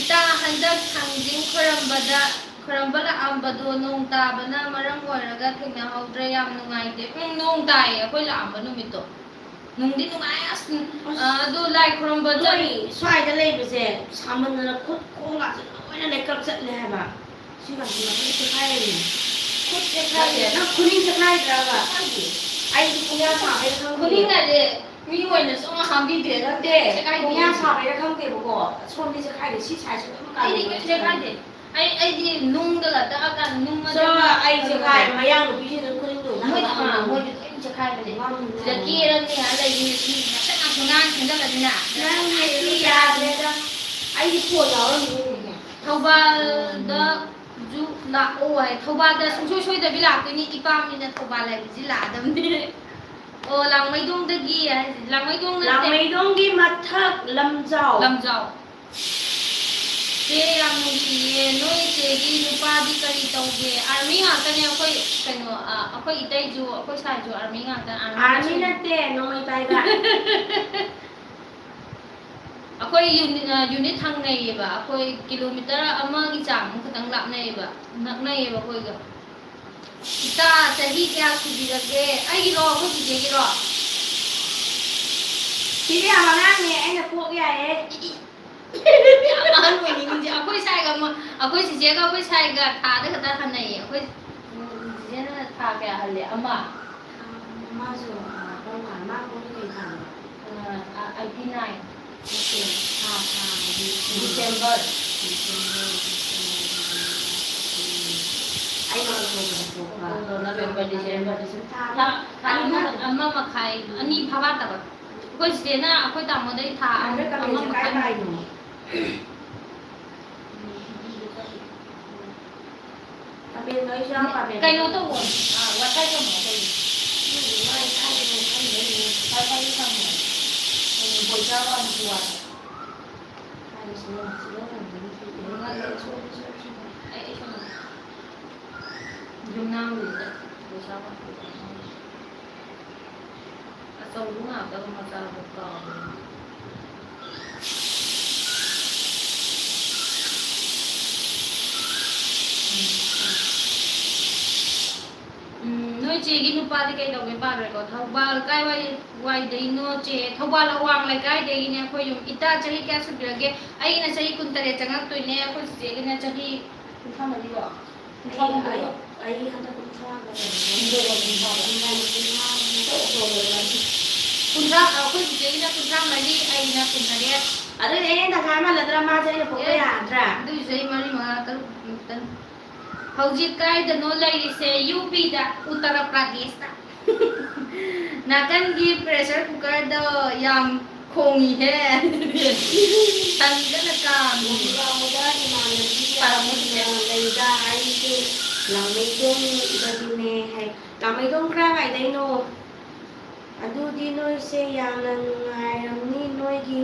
"ꯏꯇꯥ, ꯍꯟꯗꯛ ꯊꯥꯡꯖꯤꯡ ꯈꯣꯏꯔꯝꯕꯗ, ꯈꯣꯏꯔꯝꯕ ꯂꯥꯛꯑꯝꯕꯗꯣ ꯅꯣꯡ ꯇꯥꯕꯅ ꯃꯔꯝ ꯑꯣꯏꯔꯒ ꯊꯦꯡꯅꯍꯧꯗ꯭ꯔꯦ, ꯌꯥꯝ ꯅꯨꯡꯉꯥꯏꯇꯦ"꯫ ꯎꯝ, ꯅꯣꯡ ꯇꯥꯏꯌꯦ ꯑꯩꯈꯣꯏ ꯂꯥꯛꯑꯝꯕ ꯅꯨꯃꯤꯠꯇꯣ꯫ ꯅꯨꯡꯗꯤ ꯅꯨꯡꯉꯥꯏ ꯑꯁ꯫ ꯑꯁ꯫ ꯑ, ꯑꯗꯨ ꯂꯥꯏ ꯈꯨꯔꯨꯝꯕ ꯆꯠ- ꯑꯩꯈꯣꯏ ꯁ꯭ꯋꯥꯏꯗ ꯂꯩꯕꯁꯦ ꯁꯥꯃꯟꯗꯅ ꯈꯨꯠ ꯈꯣꯡꯒꯁꯦ ꯂꯣꯏꯅ ꯂꯩꯀ꯭ꯔꯛ ꯆꯠꯂꯦ ꯍꯥꯏꯕ꯫ ꯁꯤꯒꯁꯦ ꯂꯣꯏꯅ ꯆꯦꯈꯥꯏꯔꯦ꯫ ꯈꯨꯠ ꯆꯦꯈꯥꯏꯔꯦ꯫ ꯅꯪ ꯈꯨꯅꯤꯡ ꯆꯦꯈꯥꯏꯗ꯭ꯔꯕ? ꯆꯦꯈꯥꯏꯗꯦ꯫ ꯑꯩꯗꯤ ꯈꯨꯅꯤꯡ ꯆꯦꯈꯥꯏꯔꯦ ꯈꯪꯗꯦ꯫ ꯈꯨꯅꯤꯡꯒꯁꯦ ꯃꯤ ꯑꯣꯏꯅꯁꯨ ꯑꯃ ꯍꯥꯝꯕꯤꯗꯦ, ꯅꯠꯇꯦ꯫ ꯈꯣꯡꯌꯥ ꯁꯥꯕꯩꯔꯥ ꯈꯪꯗꯦꯕꯀꯣ, ꯁꯣꯝꯗꯤ ꯆꯦꯈꯥꯏꯔꯦ, ꯁꯤ ꯁꯥꯏꯁꯦ ꯑꯗꯨꯝ ꯑꯩꯗꯤ ꯀꯩꯝ ꯆꯦꯈꯥꯏꯗꯦ꯫ ꯑꯩ, ꯑꯩꯗꯤ ꯅꯨꯡꯗꯒ ꯇꯛꯑꯀꯥꯟꯗ ꯅꯨꯡ ꯆꯣ, ꯑꯩ ꯆꯦꯈꯥꯏ, ꯃꯌꯥꯡ ꯅꯨꯄꯤꯁꯤꯡꯗꯨ ꯈꯨꯅꯤꯡꯗꯨ ꯃꯣꯏꯗꯤ, ꯑꯥ, ꯃꯣꯏꯗꯤ ꯂꯣꯏ ꯆꯦꯈꯥꯏꯕꯅꯦ꯫ ꯁꯤꯗ ꯀꯦꯔꯕꯅꯤ ꯍꯥꯏꯔ ꯂꯩꯕꯅꯤꯅ ꯁꯤ ꯉꯥꯛꯁꯪ ꯉꯥꯛꯁꯪ ꯉꯥꯡ ꯈꯟꯖꯜꯂꯅꯤꯅ꯫ ꯅꯪ ꯉꯁꯤ ꯌꯥꯗ꯭ꯔꯦꯗ꯫ ꯑꯩꯗꯤ ꯐꯣꯟ ꯌꯥꯎꯔꯝꯅꯤ꯫ ꯊꯧꯕꯥꯜꯗꯁꯨ ꯂꯥꯛꯑꯣ ꯍꯥꯏ꯫ ꯊꯧꯕꯥꯜꯗ ꯁꯨꯡꯁꯣꯏ ꯁꯣꯏꯗꯕꯤ ꯂꯥꯛꯇꯣꯏꯅꯤ꯫ ꯏꯄꯥꯝꯅꯤꯅ ꯊꯧꯕꯥꯜ ꯍꯥꯏꯕꯁꯤ ꯂꯥꯛꯑꯗꯕꯅꯤ꯫ ꯑꯣ, ꯂꯥꯡꯃꯩꯗꯣꯡꯗꯒꯤ ꯍꯥꯏꯁꯤ, ꯂꯥꯡꯃꯩꯗꯣꯡ ꯅꯠꯇꯦ꯫ ꯂꯥꯡꯃꯩꯗꯣꯡꯒꯤ ꯃꯊꯛ ꯂꯝꯖꯥꯎ꯫ ꯂꯝꯖꯥꯎ꯫ ꯆꯦ ꯌꯥꯝ ꯅꯨꯡꯁꯤꯌꯦ꯫ ꯅꯣꯏ ꯆꯦꯒꯤ ꯅꯨꯄꯥꯗꯤ ꯀꯔꯤ ꯇꯧꯒꯦ? ꯑꯥꯔꯃꯤ ꯉꯥꯛꯇꯅꯦ ꯑꯩꯈꯣꯏ ꯀꯩꯅꯣ, ꯑ, ꯑꯩꯈꯣꯏ ꯏꯇꯩꯁꯨ, ꯑꯩꯈꯣꯏ ꯁꯥꯏꯁꯨ ꯑꯥꯔꯃꯤ ꯉꯥꯛꯇ, ꯑꯥꯔꯃꯤ ꯑꯥꯔꯃꯤ ꯉꯥꯛꯇ꯫ ꯅꯠꯇꯦ, ꯅꯣꯡꯃꯩ ꯄꯥꯏꯕ꯫ ꯑꯩꯈꯣꯏ ꯌꯨꯅꯤꯠ, ꯑ, ꯌꯨꯅꯤꯠ ꯊꯪꯅꯩꯌꯦꯕ꯫ ꯑꯩꯈꯣꯏ ꯀꯤꯂꯣꯃꯤꯇꯔ ꯑꯃꯒꯤ ꯆꯥꯡꯃꯨꯛ ꯈꯛꯇꯪ ꯂꯥꯞꯅꯩꯌꯦꯕ, ꯅꯛꯅꯩꯌꯦꯕ ꯑꯩꯈꯣꯏꯒ꯫ ꯏꯇꯥ, ꯆꯍꯤ ꯀꯌꯥ ꯁꯨꯕꯤꯔꯒꯦ? ꯑꯩꯒꯤꯔꯣ, ꯑꯩꯈꯣꯏ ꯆꯤꯆꯦꯒꯤꯔꯣ? ꯁꯤꯗꯤ ꯌꯥꯝ ꯑꯉꯥꯡꯅꯦ, ꯑꯩꯅ ꯄꯣꯛ ꯌꯥꯏꯌꯦ꯫ ꯌꯥꯝ ꯑꯍꯟ ꯑꯣꯏꯅꯤꯡꯉꯤꯁꯦ꯫ ꯑꯩꯈꯣꯏ ꯁꯥꯏꯒ ꯑꯃ-, ꯑꯩꯈꯣꯏ ꯆꯤꯆꯦꯒ ꯑꯩꯈꯣꯏ ꯁꯥꯏꯒ ꯊꯥꯗ ꯈꯛꯇ ꯍꯟꯅꯩꯌꯦ꯫ ꯑꯩꯈꯣꯏ, ꯎꯝ, ꯆꯤꯆꯦꯅ ꯊꯥ ꯀꯌꯥ ꯍꯜꯂꯦ? ꯑꯃ꯫ ꯃꯥꯁꯨ, ꯑ, ꯀꯔꯝ ꯀꯥꯟ-, ꯃꯥ ꯄꯣꯛꯄ ꯀꯩ ꯊꯥꯅꯣ? ꯑ, ꯑ, eighty nine꯫ ꯅꯠꯇꯦ, ꯊꯥ, ꯊꯥ ꯍꯥꯏꯗꯤ, ꯎꯝ꯫ December꯫ December, December, December, ꯎꯝ꯫ ꯑꯩꯅ October ꯄꯣꯛꯄ꯫ October, November, December꯫ December ꯊꯥ ꯊꯥ, ꯊꯥ ꯑꯅꯤ ꯑꯃ, ꯐꯥ- ꯑꯃ ꯃꯈꯥꯏ, ꯑꯅꯤ ꯐꯥꯕꯥꯠꯇꯕ꯫ ꯑꯩꯈꯣꯏ ꯆꯤꯆꯦꯅ ꯑꯩꯈꯣꯏ ꯇꯥꯃꯣꯗꯩ ꯊꯥ ꯑꯃ, ꯍꯟꯗꯛ ꯀꯃꯦꯟꯁꯦ ꯑꯃ ꯀꯥꯏ ꯃꯈꯥꯏ꯫ ꯄꯥꯏꯅꯣ? ꯀꯃꯦꯟꯗꯣ ꯑꯩꯁꯨ ꯌꯥꯎ ꯀꯃꯦꯟ꯫ ꯀꯩꯅꯣ ꯇꯧꯋꯣ, ꯑ, WiFi ꯊꯝꯃꯣ ꯑꯩꯈꯣꯏꯒꯤ꯫ ꯅꯪꯒꯤ WiFiꯗꯣ ꯈꯪꯗꯦꯅꯦ꯫ WiFiꯗꯣ ꯊꯝꯃꯣ꯫ ꯀꯩꯅꯣ, ꯕꯣꯏꯆꯥ ꯋꯥꯟ ꯇꯨ ꯋꯥꯟ꯫ ꯍꯥꯏꯔꯤꯁꯤꯅ ꯁꯤꯗ ꯂꯩꯔꯝꯒꯅꯤ꯫ ꯑꯩ, ꯑꯩ ꯁꯣꯝꯗ꯫ ꯌꯨꯝꯅꯥꯝꯒꯤꯗ ꯕꯣꯏꯆꯥ ꯋꯥꯟ ꯇꯨ ꯋꯥꯟ꯫ ꯑꯆꯧꯕ ꯉꯥꯛꯇꯕꯨ ꯃꯆꯥꯕꯨ ꯀꯥꯎꯔꯦ꯫ ꯎꯝ, ꯅꯣꯏ ꯆꯦꯒꯤ ꯅꯨꯄꯥꯗꯤ ꯀꯩꯗꯧꯒꯦ ꯄꯥꯔꯣꯏꯀꯣ? ꯊꯧꯕꯥꯜ ꯀꯥꯏꯋꯥꯏ ꯋꯥꯏꯗꯩꯅꯣ ꯆꯦ? ꯊꯧꯕꯥꯜ ꯑꯋꯥꯡ ꯂꯩꯀꯥꯏꯗꯒꯤꯅꯦ ꯑꯩꯈꯣꯏ ꯌꯨꯝ꯫ ꯏꯇꯥ ꯆꯍꯤ ꯀꯌꯥ ꯁꯨꯕꯤꯔꯒꯦ? ꯑꯩꯅ ꯆꯍꯤ ꯀꯨꯟꯇꯔꯦꯠ ꯆꯪꯉꯛꯇꯣꯏꯅꯦ, ꯑꯩꯈꯣꯏ ꯆꯤꯆꯦꯒꯤꯅ ꯆꯍꯤ ꯀꯨꯟꯊ꯭ꯔꯥ ꯃꯔꯤꯔꯣ? ꯀꯨꯟꯊ꯭ꯔꯥ ꯍꯨꯝꯗꯣꯏꯔꯣ? ꯑꯩ ꯍꯟꯗꯛ ꯀꯨꯟꯊ꯭ꯔꯥꯒ ꯀꯩꯅꯣ꯫ ꯀꯨꯟꯊ꯭ꯔꯥ, ꯑꯩꯈꯣꯏ ꯆꯤꯆꯦꯒꯤꯅ ꯀꯨꯟꯊ꯭ꯔꯥ ꯃꯔꯤ, ꯑꯩꯅ ꯀꯨꯟꯇꯔꯦꯠ꯫ ꯑꯗꯨꯗꯤ ꯑꯩꯅ ꯇꯪꯈꯥꯏ ꯃꯥꯟꯅꯗ꯭ꯔꯥ? ꯃꯥꯁꯦ ꯑꯩꯅ ꯄꯣꯛꯄ ꯑꯦ, ꯌꯥꯔꯗ꯭ꯔꯥ? ꯑꯗꯨꯏꯁꯨ ꯑꯩ ꯃꯔꯤ, ꯃꯉꯥ, ꯇꯔꯨꯛ ꯃꯨꯛꯇꯅꯤ꯫ ꯍꯧꯖꯤꯛ ꯀꯥꯏꯗꯅꯣ ꯂꯩꯔꯤꯁꯦ? ꯌꯨ ꯄꯤꯗ, ꯎꯠꯇꯔ ꯄ꯭ꯔꯗꯦꯁꯇ꯫ ꯅꯥꯀꯟꯒꯤ pressure cookerꯗꯣ ꯌꯥꯝ ꯈꯣꯡꯉꯤꯍꯦ꯫ ꯇꯟꯒꯅ ꯀꯥꯝꯃꯤ꯫ ꯃꯣꯖꯥ ꯃꯣꯖꯥ ꯏꯃꯥꯟꯅꯕꯤ ꯄꯥꯔꯝꯃꯣ ꯆꯤꯆꯦ꯫ ꯌꯥꯝꯅ ꯂꯩꯗ, ꯑꯩꯁꯨ ꯂꯥꯡꯃꯩꯗꯣꯡꯗꯒꯤꯅꯦ ꯍꯥꯏ꯫ ꯂꯥꯡꯃꯩꯗꯣꯡ ꯀꯔꯥꯏꯋꯥꯏꯗꯩꯅꯣ? ꯑꯗꯨꯗꯤ ꯅꯣꯏꯁꯦ ꯌꯥꯝꯅ ꯅꯨꯡꯉꯥꯏꯔꯝꯅꯤ, ꯅꯣꯏꯒꯤ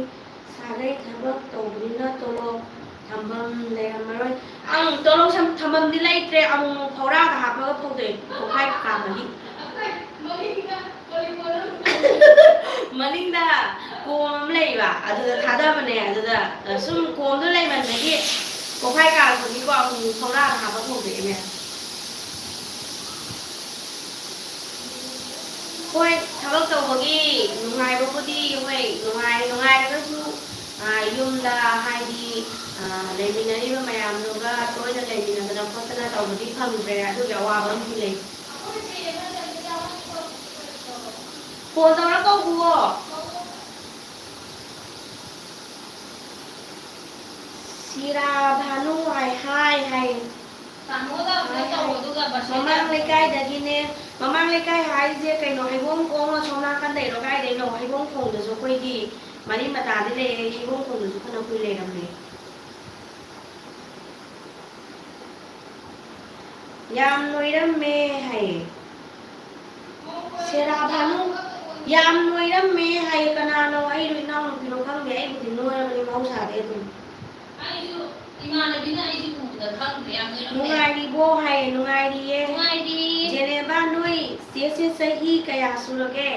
ꯁꯥꯒꯩ ꯊꯕꯛ ꯇꯧꯕꯅꯤꯅ ꯇꯣꯂꯣꯞ ꯊꯝꯐꯝ ꯂꯩꯔꯝꯃꯔꯣꯏ꯫ ꯑꯪ, ꯇꯣꯂꯣꯞ ꯊꯝ-, ꯊꯝꯐꯝꯗꯤ ꯂꯩꯇ꯭ꯔꯦ, ꯑꯃꯨꯛ ꯑꯃꯨꯛ ꯐꯧꯔꯥꯗ ꯍꯥꯞꯄꯒ ꯐꯧꯗꯣꯛꯑꯦ, ꯀꯣꯛꯐꯥꯏ ꯀꯥꯝꯕꯒꯤ꯫ ꯃꯅꯤꯡꯗ ꯀꯣꯝ ꯑꯃ ꯂꯩꯕ, ꯑꯗꯨꯗ ꯊꯥꯗꯕꯅꯦ꯫ ꯑꯗꯨꯗ ꯁꯨꯝ ꯀꯣꯝꯗꯣ ꯂꯩꯃꯟꯕꯒꯤ ꯀꯣꯛꯐꯥꯏ ꯀꯥꯔꯛꯄꯒꯤꯀꯣ ꯑꯃꯨꯛ ꯐꯧꯔꯥꯗ ꯍꯥꯞꯄ ꯐꯧꯗꯣꯛꯏꯅꯦ꯫ ꯍꯣꯏ, ꯊꯕꯛ ꯇꯧꯕꯒꯤ ꯅꯨꯡꯉꯥꯏꯕꯕꯨꯗꯤ ꯍꯣꯏ, ꯅꯨꯡꯉꯥꯏ, ꯅꯨꯡꯉꯥꯏꯔꯒꯁꯨ, ꯑ, ꯌꯨꯝꯗ ꯍꯥꯏꯗꯤ, ꯑ, ꯂꯩꯃꯤꯟꯅꯔꯤꯕ ꯃꯌꯥꯝꯗꯨꯒ ꯇꯣꯏꯅ ꯂꯩꯃꯤꯟꯅꯗꯅ ꯈꯣꯠꯇꯅ ꯇꯧꯕꯗꯤ ꯐꯪꯗ꯭ꯔꯦ꯫ ꯑꯗꯨꯒꯤ ꯑꯋꯥꯕ ꯑꯃꯗꯤ ꯂꯩ꯫ ꯐꯣꯟ ꯇꯧꯔ ꯀꯧꯈꯨꯋꯣ꯫ ꯁꯤꯔꯥ ꯚꯥꯅꯨ ꯍꯥꯏ, ꯍꯥꯏ, ꯍꯥꯏ꯫ ꯇꯥꯃꯣꯗ ꯑꯝꯇ ꯍꯥꯏ, ꯇꯧꯔꯣ, ꯍꯥꯏ꯫ ꯑꯗꯨꯒ ꯕꯁꯟꯇ ꯃꯃꯥꯡ ꯂꯩꯀꯥꯏꯗꯒꯤꯅꯦ꯫ ꯃꯃꯥꯡ ꯂꯩꯀꯥꯏ ꯍꯥꯏꯁꯦ ꯀꯩꯅꯣ, ꯍꯩꯕꯣꯡ ꯈꯣꯡ ꯑꯁꯣꯝ ꯅꯥꯀꯟꯗꯩꯔꯣ, ꯀꯥꯏꯗꯩꯅꯣ? ꯍꯩꯕꯣꯡ ꯈꯣꯡꯗꯁꯨ ꯑꯩꯈꯣꯏꯒꯤ ꯃꯔꯤ ꯃꯇꯥꯗꯤ ꯂꯩꯔꯦ, ꯍꯩꯕꯣꯡ ꯈꯣꯡꯗꯁꯨ ꯐꯅ ꯀꯨꯏ ꯂꯩꯔꯝꯃꯦ꯫ ꯌꯥꯝ ꯅꯣꯏꯔꯝꯃꯦ ꯍꯥꯏꯌꯦ꯫ ꯁꯦꯔꯥ ꯚꯥꯅꯨ, ꯌꯥꯝ ꯅꯣꯏꯔꯝꯃꯦ ꯍꯥꯏꯌꯦ꯫ ꯀꯅꯥꯅꯣ? ꯑꯩꯔꯣ, ꯏꯅꯥꯎꯅꯨꯄꯤꯔꯣ ꯈꯪꯗꯦ, ꯑꯩꯕꯨꯗꯤ ꯅꯣꯏꯔꯕꯅꯤ ꯃꯍꯧꯁꯥꯗꯩ ꯑꯗꯨꯝ꯫ ꯑꯩꯁꯨ, ꯏꯃꯥꯟꯅꯕꯤꯅ ꯑꯩꯁꯨ ꯎꯕꯗ ꯈꯪꯗ꯭ꯔꯦ, ꯌꯥꯝ ꯅꯣꯏꯔꯝꯃꯦ꯫ ꯅꯨꯡꯉꯥꯏꯔꯤꯕꯣ ꯍꯥꯏꯌꯦ꯫ ꯅꯨꯡꯉꯥꯏꯔꯤꯌꯦ꯫ ꯅꯨꯡꯉꯥꯏꯔꯤ꯫ ꯖꯦꯅꯦꯕꯥ, ꯅꯣꯏ ꯆꯦꯁꯦ ꯆꯍꯤ ꯀꯌꯥ ꯁꯨꯔꯒꯦ?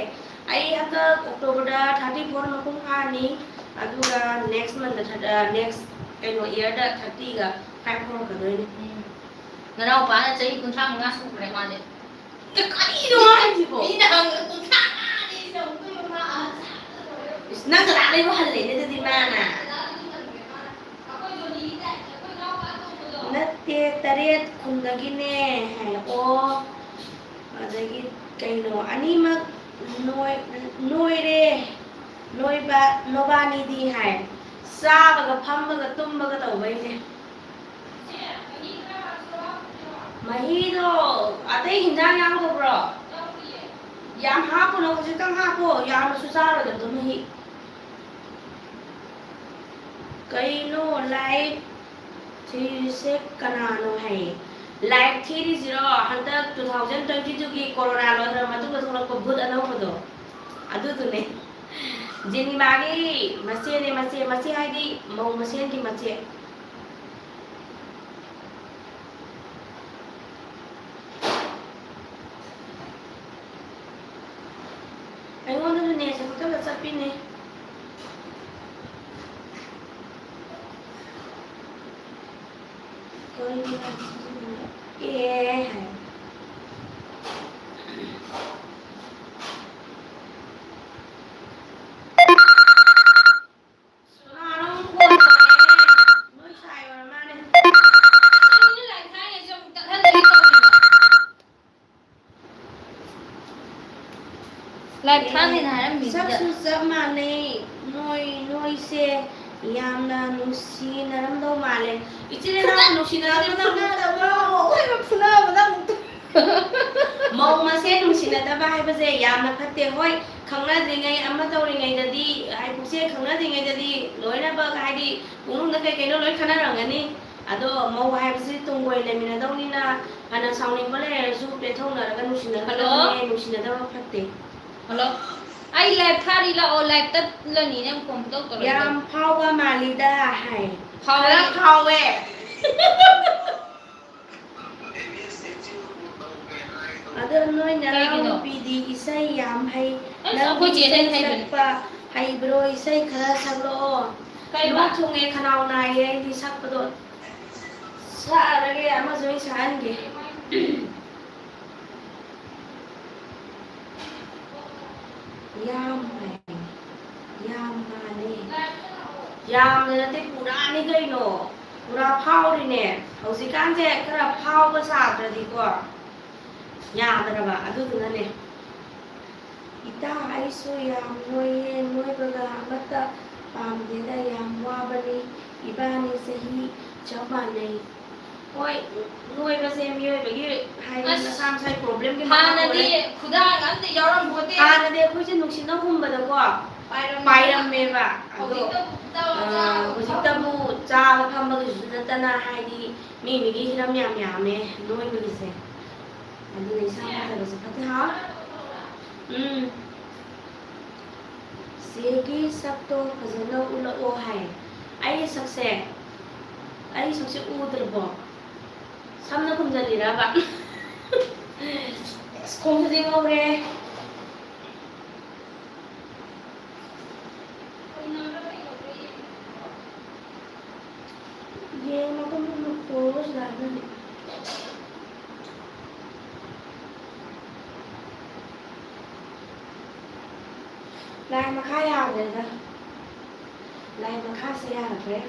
ꯑꯩ ꯍꯟꯗꯛ Octoberꯗ thirty four ꯃꯄꯨꯡ ꯐꯥꯅꯤ, ꯑꯗꯨꯒ next monthꯗ ꯊꯥꯔ-, ꯑ, next ꯀꯩꯅꯣ yearꯗ thirtyꯒ five ꯍꯧꯔꯛꯀꯗꯣꯏꯅꯤ꯫ ꯎꯝ꯫ ꯅꯅꯥꯎꯄꯥꯅ ꯆꯍꯤ ꯀꯨꯟꯊ꯭ꯔꯥ ꯃꯉꯥ ꯁꯨꯈ꯭ꯔꯦ ꯃꯥꯗꯤ꯫ ꯀꯔꯤꯅꯣ ꯍꯥꯏꯁꯤꯕꯣ? ꯃꯤꯅ ꯍꯪꯉꯛꯄ ꯀꯨꯟꯊ꯭ꯔꯥ ꯉꯥꯅꯤ ꯁꯤꯗ ꯑꯃꯨꯛꯇꯣꯏꯕ ꯃꯥ ꯑꯍꯟ ꯁꯥꯗꯅ ꯂꯣꯏꯔꯦ꯫ ꯏꯁ, ꯅꯪ ꯀꯅꯥꯗꯩꯕꯨ ꯍꯜꯂꯦꯅꯦ ꯑꯗꯨꯗꯤ ꯃꯥꯅ? ꯑꯩꯈꯣꯏ ꯖꯣꯅꯤꯒꯤ ꯇꯥꯏꯞꯇ ꯑꯩꯈꯣꯏ ꯏꯅꯥꯎꯄꯥ ꯑꯇꯣꯝꯕꯗꯣ꯫ ꯅꯠꯇꯦ, ꯇꯔꯦꯠ ꯈꯨꯟꯗꯒꯤꯅꯦ ꯍꯥꯏ꯫ ꯑꯣ, ꯑꯗꯒꯤ ꯀꯩꯅꯣ, ꯑꯅꯤꯃꯛ ꯅꯣꯏ-, ꯅꯣꯏꯔꯦ, ꯅꯣꯏꯕ, ꯅꯣꯕꯥꯅꯤꯗꯤ ꯍꯥꯏ꯫ ꯆꯥꯕꯒ ꯐꯝꯕꯒ ꯇꯨꯝꯕꯒ ꯇꯧꯕꯩꯅꯦ꯫ ꯃꯍꯤꯗꯣ ꯑꯇꯩ ꯍꯤꯟꯖꯥꯡ ꯌꯥꯎꯗꯕ꯭ꯔꯣ? ꯌꯥꯝ ꯍꯥꯞꯄꯨꯅꯣ, ꯈꯖꯤꯛꯇꯪ ꯍꯥꯞꯄꯣ, ꯌꯥꯝꯅꯁꯨ ꯆꯥꯔꯣꯏꯗꯕꯗꯣ ꯃꯍꯤ꯫ ꯀꯩꯅꯣ ꯂꯥꯏꯛ ꯊꯤꯔꯤꯁꯦ ꯀꯅꯥꯅꯣ ꯍꯥꯏꯌꯦ? ꯂꯥꯏꯛ ꯊꯤꯔꯤꯁꯤꯔꯣ ꯍꯟꯗꯛ two thousand twenty twoꯒꯤ ꯀꯣꯔꯣꯅꯥ ꯂꯣꯏꯈ꯭ꯔ ꯃꯇꯨꯡꯗ ꯊꯣꯛꯂꯛꯄ ꯚꯨꯠ ꯑꯅꯧꯕꯗꯣ? ꯑꯗꯨꯗꯨꯅꯦ꯫ ꯖꯤꯅꯤꯃꯥꯒꯤ ꯃꯆꯦꯅꯦ, ꯃꯆꯦ, ꯃꯆꯦ ꯍꯥꯏꯗꯤ ꯃꯧ ꯃꯁꯦꯟꯒꯤ ꯃꯆꯦ꯫ ꯑꯩꯉꯣꯟꯗꯁꯨ ꯅꯦꯠꯁꯦ ꯄꯪꯆꯠꯇ ꯆꯠꯄꯤꯅꯦ꯫ ꯀꯔꯤꯅꯣ ꯍꯥꯏꯁꯤꯕꯣ? ꯑꯦ ꯍꯥꯏ꯫ ꯀꯅꯥꯅꯣ ꯑꯃꯨꯛ ꯐꯣꯟ ꯇꯧꯔꯛꯑꯦ? ꯅꯣꯏ ꯁꯥꯏ ꯑꯣꯏꯔ ꯃꯥꯜꯂꯦ꯫ ꯀꯔꯤꯅꯣ ꯂꯥꯏꯔꯤꯛ ꯊꯥꯏꯅꯩꯁꯦ ꯑꯃꯨꯛ ꯇꯠꯍꯟꯗꯣꯏ ꯇꯧꯔꯤꯕ? ꯂꯥꯏꯔꯤꯛ ꯊꯥꯡꯅꯤꯅ ꯍꯥꯏꯔꯝꯃꯤꯁꯤꯗ꯫ ꯁꯛꯁꯨ ꯆꯞ ꯃꯥꯟꯅꯩ꯫ ꯅꯣꯏ, ꯅꯣꯏꯁꯦ ꯌꯥꯝꯅ ꯅꯨꯡꯁꯤꯅꯔꯝꯗꯧ ꯃꯥꯜꯂꯦ꯫ ꯏꯆꯤꯜ ꯏꯅꯥꯎ ꯅꯨꯡꯁꯤꯅꯔꯝꯗꯧ ꯐꯨꯅꯕꯗ ꯑꯃꯨꯛ ꯃꯧ ꯃꯁꯦꯟ ꯅꯨꯡꯁꯤꯅꯗꯕ ꯍꯥꯏꯕꯁꯦ ꯌꯥꯝꯅ ꯐꯠꯇꯦ꯫ ꯍꯣꯏ, ꯈꯪꯅꯗ꯭ꯔꯤꯉꯩ ꯑꯃ ꯇꯧꯔꯤꯉꯩꯗꯗꯤ, ꯍꯥꯏ, ꯄꯨꯛꯆꯦꯜ ꯈꯪꯅꯗ꯭ꯔꯤꯉꯩꯗꯗꯤ ꯂꯣꯏꯅꯃꯛ, ꯍꯥꯏꯗꯤ, ꯄꯨꯛꯅꯨꯡꯗ ꯀꯩ ꯀꯩꯅꯣ ꯂꯣꯏ ꯈꯟꯅꯔꯝꯒꯅꯤ꯫ ꯑꯗꯣ ꯃꯧ ꯍꯥꯏꯕꯁꯤ ꯇꯨꯡ ꯀꯣꯏꯅ ꯂꯩꯃꯤꯟꯅꯗꯧꯅꯤꯅ ꯐꯅ ꯁꯥꯎꯅꯤꯡꯕ ꯂꯩꯔꯁꯨ ꯄꯦꯟꯊꯣꯛꯅꯔꯒ ꯅꯨꯡꯁꯤꯅꯒꯗꯕꯅꯦ꯫ ꯍꯜꯂꯣ? ꯅꯨꯡꯁꯤꯅꯗꯕ ꯐꯠꯇꯦ꯫ ꯍꯜꯂꯣ? ꯑꯩ ꯂꯥꯏꯚ ꯊꯥꯔꯤ ꯂꯥꯛꯑꯣ, ꯂꯥꯏꯚ ꯇꯠꯂꯅꯤꯅꯦ, ꯐꯣꯟ ꯇꯧ ꯇꯧꯔꯛꯏꯗꯣ꯫ ꯌꯥꯝ ꯐꯥꯎꯕ ꯃꯥꯜꯂꯤꯗ ꯍꯥꯏ꯫ ꯐꯥꯎꯋꯦ꯫ ꯈꯔ ꯐꯥꯎꯋꯦ꯫ ꯑꯗꯣ ꯅꯣꯏ ꯀꯩꯒꯤꯅꯣ? ꯅꯅꯥꯎꯅꯨꯄꯤꯗꯤ ꯏꯁꯩ ꯌꯥꯝ ꯍꯩ꯫ ꯑꯁ, ꯅꯪꯗꯤ ꯑꯩꯈꯣꯏ ꯆꯦꯅ ꯏꯁꯩ ꯍꯩꯕꯅꯦ꯫ ꯁꯛꯄ ꯍꯩꯕ꯭ꯔꯣ? ꯏꯁꯩ ꯈꯔ ꯁꯛꯂꯛꯑꯣ꯫ ꯀꯩꯕ? ꯂꯣꯛ ꯊꯨꯡꯉꯦ, ꯈꯅꯥꯎ ꯅꯥꯏꯌꯦ ꯑꯩꯗꯤ ꯁꯛꯄꯗꯣ꯫ ꯁꯛꯑꯔꯣꯏꯒꯦ, ꯑꯃꯁꯨ ꯑꯩ ꯁꯛꯍꯟꯒꯦ꯫ ꯌꯥꯝ ꯍꯥꯏ꯫ ꯌꯥꯝ ꯃꯥꯜꯂꯦ꯫ ꯌꯥꯝꯅ ꯅꯠꯇꯦ, ꯄꯨꯔꯥꯅꯤ ꯀꯩꯅꯣ꯫ ꯄꯨꯔꯥ ꯐꯥꯎꯔꯤꯅꯦ꯫ ꯍꯧꯖꯤꯛꯀꯥꯟꯁꯦ ꯈꯔ ꯐꯥꯎꯕ ꯁꯥꯗ꯭ꯔꯗꯤꯀꯣ ꯌꯥꯗ꯭ꯔꯕ꯫ ꯑꯗꯨꯗꯨꯅꯅꯦ꯫ ꯏꯇꯥ, ꯑꯩꯁꯨ ꯌꯥꯝ ꯅꯣꯏꯌꯦ, ꯅꯣꯏꯕꯒ ꯑꯃꯠꯇ ꯄꯥꯝꯗꯦꯗ, ꯌꯥꯝ ꯋꯥꯕꯅꯤ꯫ ꯏꯕꯥꯅꯤ ꯆꯍꯤ ꯆꯞ ꯃꯥꯟꯅꯩ꯫ ꯍꯣꯏ, ꯅꯣꯏꯕꯁꯦ ꯃꯤꯑꯣꯏꯕꯒꯤ ꯍꯥꯏꯗꯤ ꯑꯁ, ꯃꯁꯥ ꯃꯁꯥꯒꯤ problemꯒꯤ ꯃꯈꯥ ꯍꯥꯟꯅꯗꯤ ꯄꯣꯜꯂꯦ꯫ ꯈꯨꯗꯥꯡ ꯑꯝꯇ ꯌꯥꯎꯔꯝꯄꯣꯠꯇꯦ꯫ ꯍꯥꯟꯅꯗꯤ ꯑꯩꯈꯣꯏꯁꯦ ꯅꯨꯡꯁꯤꯠꯅ ꯍꯨꯝꯕꯗꯀꯣ ꯄꯥꯏꯔꯝꯃꯦꯕ꯫ ꯄꯥꯏꯔꯝꯃꯦꯕ꯫ ꯑꯗꯣ, ꯍꯧꯖꯤꯛꯇꯕꯨ ꯈꯨꯗꯥꯡ ꯑ, ꯆꯥꯕ ꯍꯧꯖꯤꯛꯇꯕꯨ ꯆꯥꯕ ꯐꯝꯕꯒꯤꯁꯨ ꯅꯠꯇꯅ ꯍꯥꯏꯗꯤ ꯃꯤ ꯃꯤꯒꯤ ꯍꯤꯔꯝ ꯌꯥꯝ ꯌꯥꯝꯃꯦ ꯅꯣꯏꯕꯒꯤꯁꯦ꯫ ꯑꯗꯨꯅ ꯏꯁꯥ ꯐꯠꯇꯕꯁꯦ ꯐꯠꯇꯦ ꯍꯥ? ꯎꯝ꯫ ꯆꯦꯒꯤ ꯁꯛꯇꯣ ꯐꯖꯅ ꯎꯠꯂꯛꯑꯣ ꯍꯥꯏ꯫ ꯑꯩ ꯁꯛꯁꯦ, ꯑꯩ ꯁꯛꯁꯦ ꯎꯗ꯭ꯔꯕꯣ? ꯁꯝꯅ ꯈꯨꯝꯖꯤꯜꯂꯤꯔꯕ? ꯑꯁ, ꯈꯣꯡꯁꯤꯗꯤ ꯉꯧꯔꯦ꯫ ꯌꯦꯟ ꯃꯇꯨꯝ ꯇꯨꯝ ꯊꯣꯡꯉꯒ ꯆꯥꯕꯅꯤ꯫ ꯂꯥꯏ ꯃꯈꯥ ꯌꯥꯗ꯭ꯔꯦꯗ꯫ ꯂꯥꯏ ꯃꯈꯥꯁꯦ ꯌꯥꯗ꯭ꯔꯦ꯫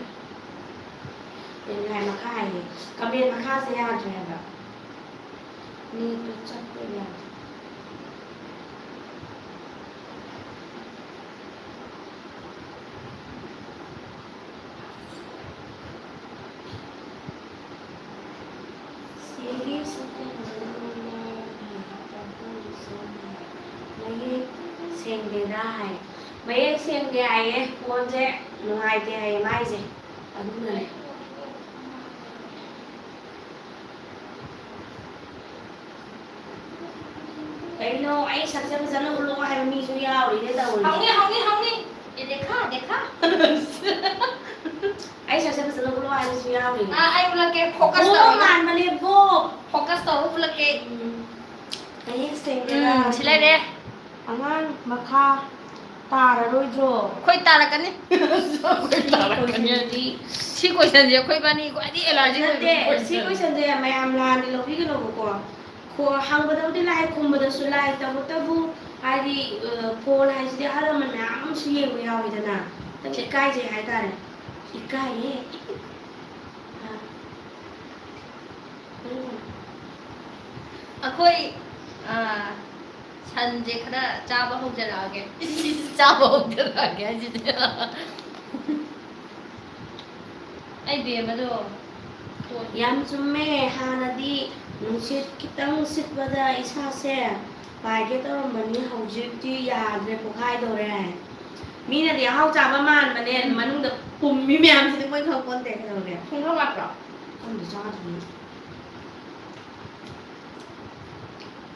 ꯑꯦ, ꯂꯥꯏ ꯃꯈꯥ ꯍꯥꯏꯌꯦ꯫ ꯀꯃꯦꯟ ꯃꯈꯥꯁꯦ ꯌꯥꯗ꯭ꯔꯦ ꯍꯥꯏꯕ꯫ ꯅꯦꯠꯇꯣ ꯆꯠꯄ ꯌꯥꯗ꯭ꯔꯦ꯫ ꯆꯦꯒꯤ ꯁꯛꯇꯝꯁꯤꯅ ꯃꯌꯦꯛ ꯁꯦꯡꯗꯦꯗ ꯍꯥꯏ꯫ ꯃꯌꯦꯛ ꯁꯦꯡꯗꯦ ꯍꯥꯏꯌꯦ, ꯐꯣꯟꯁꯦ ꯅꯨꯡꯉꯥꯏꯇꯦ ꯍꯥꯏꯌꯦ ꯃꯥꯏꯁꯦ, ꯑꯗꯨꯅꯅꯦ꯫ ꯀꯩꯅꯣ, ꯑꯩ ꯁꯛꯁꯦ ꯐꯖꯅ ꯎꯠꯂꯛꯑꯣ ꯍꯥꯏꯕ ꯃꯤꯁꯨ ꯌꯥꯎꯔꯤꯅꯦ ꯇꯧꯔꯤꯁꯦ꯫ ꯍꯧꯅꯤ, ꯍꯧꯅꯤ, ꯍꯧꯅꯤ꯫ ꯑꯦ, ꯗꯦꯈꯥ, ꯗꯦꯈꯥ꯫ ꯑꯩ ꯁꯛꯁꯦ ꯐꯖꯅ ꯎꯠꯂꯛꯑꯣ ꯍꯥꯏꯕꯁꯨ ꯌꯥꯎꯔꯤꯅꯦ꯫ ꯑꯥ, ꯑꯩ ꯎꯠꯂꯛꯀꯦ, focus ꯒꯣꯞ ꯇꯧꯔꯒ꯫ ꯃꯥꯟꯕꯅꯦ, ꯒꯣꯞ꯫ Focus ꯇꯧꯔꯒ ꯎꯠꯂꯛꯀꯦ꯫ ꯎꯝ꯫ ꯃꯌꯦꯛ ꯁꯦꯡꯗꯦꯗ꯫ ꯎꯝ, ꯁꯤ ꯂꯩꯔꯦ꯫ ꯑꯉꯥꯡ ꯃꯈꯥ ꯇꯥꯔꯔꯣꯏꯗ꯭ꯔꯣ? ꯑꯩꯈꯣꯏ ꯇꯥꯔꯛꯀꯅꯤ꯫ ꯑꯩꯈꯣꯏ ꯁꯤ ꯇꯥꯔꯛꯀꯅꯤ꯫ Questionꯁꯤꯗꯤ ꯁꯤ questionꯁꯦ ꯑꯩꯈꯣꯏ ꯏꯕꯥꯅꯤ ꯈ꯭ꯋꯥꯏꯗꯒꯤ allergy ꯑꯣꯏꯕ ꯅꯠꯇꯦ, ꯁꯤ question꯫ Questionꯁꯦ ꯃꯌꯥꯝ ꯂꯥꯟꯅ ꯂꯧꯕꯤꯒꯅꯣꯕꯀꯣ꯫ ꯈꯣ-, ꯍꯪꯕꯗꯕꯨꯗꯤ ꯂꯥꯏ, ꯈꯨꯝꯕꯗꯁꯨ ꯂꯥꯏ, ꯇꯧꯕꯇꯕꯨ ꯍꯥꯏꯗꯤ, ꯑ, ꯐꯣꯟ ꯍꯥꯏꯁꯤꯗꯤ ꯑꯍꯜ ꯂꯃꯟ ꯃꯌꯥꯝ ꯑꯃꯁꯨ ꯌꯦꯡꯕ ꯌꯥꯎꯋꯤꯗꯅ꯫ ꯈꯤꯇꯪ ꯏꯀꯥꯏꯖꯩ ꯍꯥꯏꯇꯥꯔꯦ꯫ ꯏꯀꯥꯏꯌꯦ꯫ ꯑ꯫ ꯑꯩꯈꯣꯏ, ꯑ, ꯁꯟꯁꯦ ꯈꯔ ꯆꯥꯕ ꯍꯧꯖꯔꯛꯑꯒꯦ꯫ ꯆꯥꯕ ꯍꯧꯖꯔꯛꯑꯒꯦ ꯍꯥꯏꯁꯤꯗꯤ꯫ ꯑꯩ ꯕꯦꯝꯃꯗꯣ ꯇꯣꯛꯑꯦ꯫ ꯌꯥꯝ ꯆꯨꯝꯃꯦ꯫ ꯍꯥꯟꯅꯗꯤ ꯅꯨꯡꯁꯤꯠ ꯈꯤꯇꯪ ꯁꯤꯠꯄꯗ ꯏꯁꯥꯁꯦ ꯄꯥꯏꯒꯦ ꯇꯧꯔꯝꯕꯅꯤ, ꯍꯧꯖꯤꯛꯇꯤ ꯌꯥꯗ꯭ꯔꯦ, ꯄꯣꯛꯈꯥꯏꯗꯧꯔꯦ꯫ ꯃꯤꯅꯗꯤ ꯑꯍꯥꯎ ꯆꯥꯕ ꯃꯥꯟꯕꯅꯦ, ꯎꯝ꯫ ꯃꯅꯨꯡꯗ ꯄꯨꯝꯃꯤ ꯃꯌꯥꯝꯁꯤꯗꯤ ꯃꯣꯏ ꯈꯪꯄꯣꯟꯇꯦ ꯀꯩꯗꯧꯔꯒꯦ꯫ ꯈꯣꯡꯒ꯭ꯔꯥꯎ ꯋꯥꯠꯄ꯭ꯔꯣ? ꯈꯪꯗꯦ, ꯆꯥꯗ꯭ꯔꯤ꯫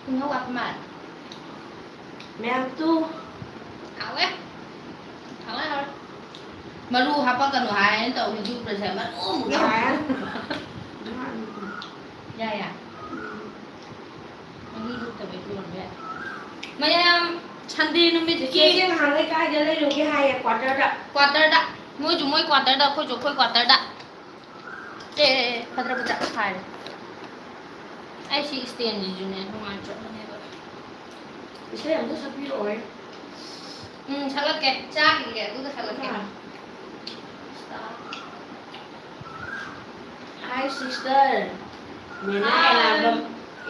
ꯈꯣꯡꯒ꯭ꯔꯥꯎ ꯋꯥꯠꯄ ꯃꯥꯜꯂꯦ꯫ ꯃꯌꯥꯝ ꯇꯨ꯫ ꯍꯥꯎꯋꯦ꯫ ꯍꯥꯎꯋꯦ, ꯍꯥꯎꯋꯦ꯫ ꯃꯔꯨ ꯍꯥꯞꯄꯛꯀꯅꯨ ꯍꯥꯏꯅ ꯇꯧꯔꯤ ꯌꯨꯝꯗꯁꯦ꯫ ꯃꯔꯨ ꯑꯃꯨꯛ ꯌꯥꯎꯔꯦ꯫ ꯌꯥꯏ, ꯌꯥꯏ꯫ ꯎꯝ꯫ ꯃꯍꯤ ꯂꯨꯞꯇꯕꯩ ꯇꯧꯔꯝꯕ ꯌꯥꯏ꯫ ꯃꯌꯥꯝ, ꯁꯟꯗꯦ ꯅꯨꯃꯤꯠꯀꯤ ꯆꯦꯆꯦ ꯅꯍꯥꯟꯒꯩ ꯀꯥꯏꯗ ꯂꯩꯔꯨꯒꯦ ꯍꯥꯏꯌꯦ, ꯀ꯭ꯋꯥꯇꯔꯗ? ꯀ꯭ꯋꯥꯇꯔꯗ꯫ ꯃꯣꯏꯁꯨ ꯃꯣꯏ ꯀ꯭ꯋꯥꯇꯔꯗ, ꯑꯩꯈꯣꯏꯁꯨ ꯑꯩꯈꯣꯏ ꯀ꯭ꯋꯥꯇꯔꯗ꯫ ꯑꯦ, ꯑꯦ, ꯑꯦ, ꯐꯗ꯭ꯔ ꯐꯗ꯭ꯔ ꯍꯥꯏꯔꯦ꯫ ꯑꯩ ꯁꯤ stand-ꯁꯤꯁꯨꯅꯦ ꯅꯨꯡꯉꯥꯏꯇ꯭ꯔꯕꯅꯦꯕ꯫ ꯏꯁꯩ ꯑꯝꯇ ꯁꯛꯄꯤꯔꯛꯑꯣꯍꯦ꯫ ꯎꯝ, ꯁꯛꯂꯛꯀꯦ꯫ ꯆꯥꯈꯤꯒꯦ, ꯑꯗꯨꯒ ꯁꯛꯂꯛꯀꯦ꯫ ꯑꯥ꯫ Hi sister꯫ ꯃꯦꯂꯥ ꯍꯥꯏ꯫ ꯑꯦꯂꯥꯡꯕꯝ,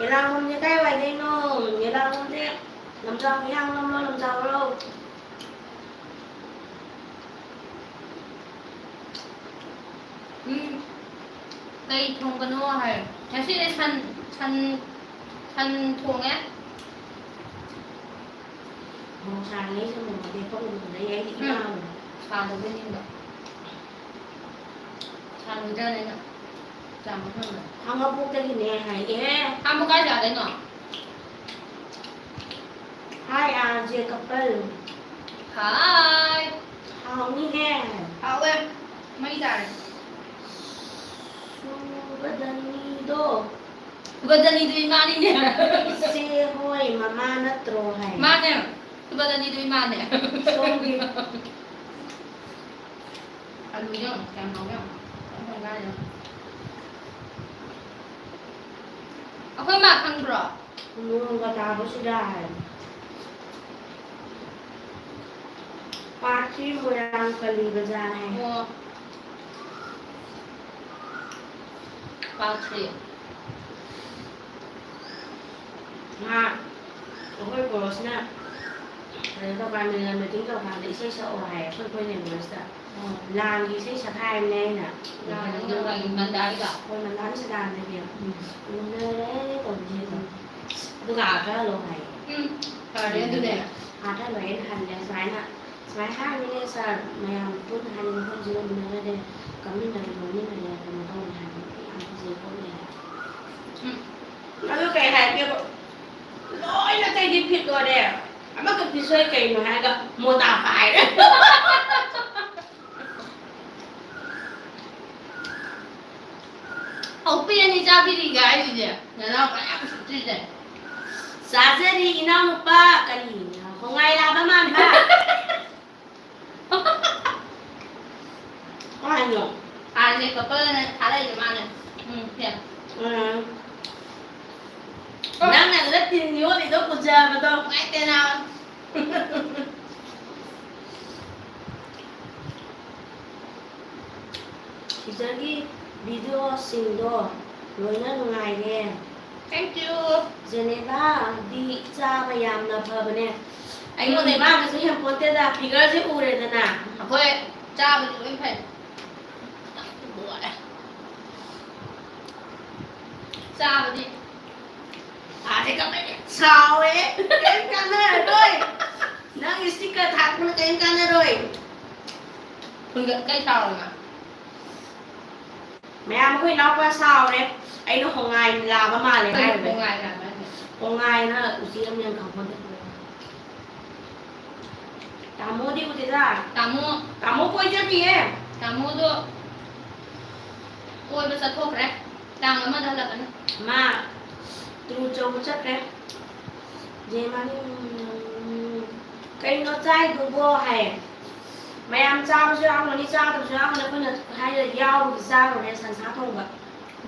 ꯑꯦꯂꯥꯡꯕꯝꯁꯦ ꯀꯥꯏ ꯋꯥꯏꯗꯩꯅꯣ? ꯑꯦꯂꯥꯡꯕꯝꯁꯦ ꯂꯝꯖꯥꯎ ꯍꯤꯌꯥꯡꯂꯝꯂꯣ, ꯂꯝꯖꯥꯎꯔꯣ? ꯎꯝ, ꯀꯩ ꯊꯣꯡꯕꯅꯣ ꯍꯥꯏ꯫ ꯉꯁꯤꯗꯤ ꯁꯟ, ꯁꯟ, ꯁꯟ ꯊꯣꯡꯉꯦ꯫ ꯃꯣꯔꯣꯛ ꯁꯥꯔꯤꯉꯩ ꯁꯪꯒꯣꯝ ꯑꯇꯦꯛꯄ ꯎꯕꯗꯨꯗ ꯑꯩ, ꯑꯩꯗꯤ ꯎꯝ꯫ ꯏꯃꯥ ꯑꯣꯏꯅ ꯁꯥꯗꯕꯣꯏ ꯅꯤꯡꯕ꯫ ꯁꯥꯔꯣꯏꯗ꯭ꯔꯥꯅ ꯑꯩꯅ ꯆꯥꯝꯕ ꯊꯝꯕꯅꯦ꯫ ꯈꯥꯡꯉꯕꯣꯛꯇꯒꯤꯅꯦ ꯍꯥꯏꯒꯦ꯫ ꯈꯥꯡꯉꯕꯣꯛ ꯀꯥꯏ ꯖꯒꯥꯗꯩꯅꯣ? Hi, R J couple꯫ Hi꯫ ꯍꯥꯎꯅꯤꯍꯦ꯫ ꯍꯥꯎꯋꯦ꯫ ꯃꯩ ꯇꯥꯔꯦ꯫ ꯁꯨꯕꯗꯅꯤꯗꯣ꯫ ꯁꯨꯕꯗꯅꯤꯗꯣ ꯏꯃꯥꯅꯤꯅꯦ꯫ ꯏꯆꯦ ꯍꯣꯏ ꯃꯃꯥ ꯅꯠꯇ꯭ꯔꯣ ꯍꯥꯏ꯫ ꯃꯥꯅꯦ꯫ ꯁꯨꯕꯗꯅꯤꯗꯣ ꯏꯃꯥꯅꯦ꯫ ꯁꯣꯝꯒꯤ꯫ ꯑꯂꯨ ꯌꯦꯡꯉꯣ ꯀꯌꯥꯝ ꯍꯥꯎꯒꯦ ꯌꯦꯡꯉꯣ꯫ ꯀꯌꯥꯝ ꯍꯥꯎꯒꯦ ꯌꯦꯡꯉꯣ꯫ ꯑꯩꯈꯣꯏ ꯃꯥ ꯈꯪꯕ꯭ꯔꯣ? ꯅꯣꯡꯒ ꯇꯥꯕꯁꯤꯗ ꯍꯥꯏ꯫ Part three ꯃꯣꯏꯔꯥꯡ ꯄꯜꯂꯤ ꯕꯖꯥꯔ ꯍꯥꯏ꯫ ꯑꯣ꯫ Part three꯫ ꯃꯥ ꯑꯩꯈꯣꯏ ꯕꯣꯁꯅ ꯀꯩꯅꯣ ꯇꯧꯀꯥꯟꯗ, meeting ꯇꯧꯀꯥꯟꯗ ꯏꯁꯩ ꯁꯛꯑꯣ ꯍꯥꯏꯌꯦ ꯑꯩꯈꯣꯏ, ꯑꯩꯈꯣꯏ neighbours ꯇ꯫ ꯑꯣ꯫ ꯂꯥꯟꯒꯤ ꯏꯁꯩ ꯁꯛ ꯍꯥꯏꯕꯅꯦ ꯑꯩꯅ꯫ ꯂꯥꯟꯒꯤ ꯅꯣꯡꯃꯥꯏꯖꯤꯡ ꯃꯟꯗꯥꯒꯤꯗꯣ? ꯍꯣꯏ, ꯃꯟꯗꯥ ꯁꯗꯥꯅꯟꯗꯒꯤ꯫ ꯎꯝ꯫ ꯎꯅꯔꯦ ꯇꯧꯕꯤꯁꯦ ꯑꯗꯣ꯫ ꯑꯗꯨꯒ ꯑꯥꯔꯊ ꯍꯜꯂꯣ ꯍꯥꯏꯌꯦ꯫ ꯎꯝ, ꯐꯔꯦ ꯑꯗꯨꯅꯦ꯫ ꯑꯥꯔꯊ ꯍꯜꯂꯣ, ꯑꯩꯅ ꯍꯜꯂꯦ ꯁꯨꯃꯥꯏꯅ꯫ ꯁꯨꯃꯥꯏꯅ ꯍꯥꯏꯕꯅꯦ ꯁꯥꯔ, ꯃꯌꯥꯝ ꯄꯨꯟꯅ ꯍꯥꯏꯗꯤ ꯃꯐꯝꯁꯤꯗ ꯎꯅꯔꯗꯤ ꯀꯞꯃꯤꯟꯅꯔꯦ ꯅꯣꯛꯃꯤꯟꯅꯔꯦ ꯀꯩꯅꯣ ꯇꯧꯔꯦ ꯍꯥꯏꯕꯅꯤ, ꯌꯥꯝ ꯐꯖꯩ ꯈꯣꯠꯂꯦ ꯍꯥꯏ꯫ ꯎꯝ꯫ ꯑꯗꯨ ꯀꯩ ꯍꯥꯏꯒꯦꯕ? ꯂꯣꯏꯅ ꯑꯇꯩꯗꯤ ꯐꯤꯠ ꯑꯣꯏꯔꯦ, ꯑꯃꯈꯛꯇꯤ ꯁꯣꯏ, ꯀꯩꯅꯣ ꯍꯥꯏꯔꯒ ꯃꯣꯇꯥ ꯄꯥꯏꯔꯦ꯫ ꯑꯧ, ꯄꯤ ꯑꯅꯤ ꯆꯥꯕꯤꯔꯤꯒ ꯍꯥꯏꯁꯤꯗꯤ, ꯅꯅꯥꯎꯄꯥ ꯌꯥꯝ ꯎꯁꯤꯠꯇ꯭ꯔꯤꯁꯦ꯫ ꯆꯥꯖꯔꯤ ꯏꯅꯥꯎꯅꯨꯄꯥ, ꯀꯔꯤ ꯍꯣꯡꯉꯥꯏ ꯂꯥꯕ ꯃꯥꯟꯕ꯫ ꯀꯃꯥꯏꯅꯣ? ꯑꯥꯔꯖꯦ ꯀꯄꯜꯅ ꯊꯥꯔꯛꯏꯁꯦ ꯃꯥꯅ꯫ ꯎꯝ, ꯁꯦ꯫ ꯎꯝ꯫ ꯅꯪꯅ ꯑꯗꯨꯗ ꯇꯤꯟ ꯌꯣꯠꯂꯤꯗꯣ ꯎꯖꯕꯗꯣ꯫ ꯅꯨꯡꯉꯥꯏꯇꯦ ꯅꯥꯕ꯫ ꯁꯤꯁꯇꯔꯒꯤ videoꯁꯤꯡꯗꯣ ꯂꯣꯏꯅ ꯅꯨꯡꯉꯥꯏꯔꯦ꯫ Thank you꯫ ꯖꯦꯅꯦꯕꯥꯗꯤ ꯆꯥꯕ ꯌꯥꯝꯅ ꯐꯕꯅꯦ꯫ ꯑꯩꯉꯣꯟꯗ ꯎꯝ꯫ ꯏꯃꯥꯅꯁꯨ ꯍꯦꯟꯄꯣꯠꯇꯦꯗ, figureꯁꯦ ꯎꯔꯦꯗꯅ꯫ ꯑꯩꯈꯣꯏ ꯆꯥꯕꯗꯤ ꯂꯣꯏ ꯐꯩ꯫ ꯂꯣꯏꯔꯦ꯫ ꯆꯥꯕꯗꯤ꯫ ꯑꯥꯗꯤ ꯀꯃꯥꯏꯅ ꯁꯥꯎꯋꯦ? ꯀꯩꯝ ꯀꯥꯟꯅꯔꯔꯣꯏ꯫ ꯅꯪ sticker ꯊꯥꯔꯛꯄꯅ ꯀꯩꯝ ꯀꯥꯟꯅꯔꯣꯏ꯫ ꯐꯨꯟꯒꯠ ꯀꯩ ꯁꯥꯎꯔꯒ? ꯃꯌꯥꯝ ꯑꯩꯈꯣꯏ ꯏꯅꯥꯎꯄꯥ ꯁꯥꯎꯔꯦ꯫ ꯑꯩꯅ ꯍꯣꯡꯉꯥꯏ ꯂꯥꯕ ꯃꯥꯜꯂꯦ ꯍꯥꯏꯔꯨꯔꯦ꯫ ꯍꯣꯡꯉꯥꯏ ꯂꯥꯕ ꯍꯥꯏꯁꯦ? ꯍꯣꯡꯉꯥꯏꯅ ꯎꯆꯤ ꯑꯃ ꯌꯥꯝ ꯈꯪꯄꯣꯟꯇꯦ꯫ ꯇꯥꯃꯣꯗꯤ ꯎꯗꯦꯗ꯫ ꯇꯥꯃꯣ꯫ ꯇꯥꯃꯣ ꯀꯣꯏ ꯆꯠꯈꯤꯌꯦ꯫ ꯇꯥꯃꯣꯗꯣ ꯀꯣꯏꯕ ꯆꯠꯊꯣꯛꯈ꯭ꯔꯦ꯫ ꯇꯥꯡ ꯑꯃꯗ ꯍꯜꯂꯛꯀꯅꯤ꯫ ꯃꯥ ꯇꯨꯔ ꯆꯧꯕ ꯆꯠꯈ꯭ꯔꯦ꯫ ꯖꯦꯃꯥꯅꯤ, ꯎꯝ, "ꯀꯩꯅꯣ ꯆꯥꯏꯗꯨꯕꯣ?" ꯍꯥꯏꯌꯦ꯫ ꯃꯌꯥꯝ ꯆꯥꯕꯁꯨ ꯌꯥꯎꯔꯝꯒꯅꯤ, ꯆꯥꯗꯕꯁꯨ ꯌꯥꯎꯔꯝꯒꯅꯤ꯫ ꯑꯩꯈꯣꯏꯅ ꯍꯥꯏꯔ ꯌꯥꯎꯕꯗꯤ ꯆꯥꯔꯨꯔꯦ, ꯁꯟꯁꯥ ꯊꯣꯡꯕ꯫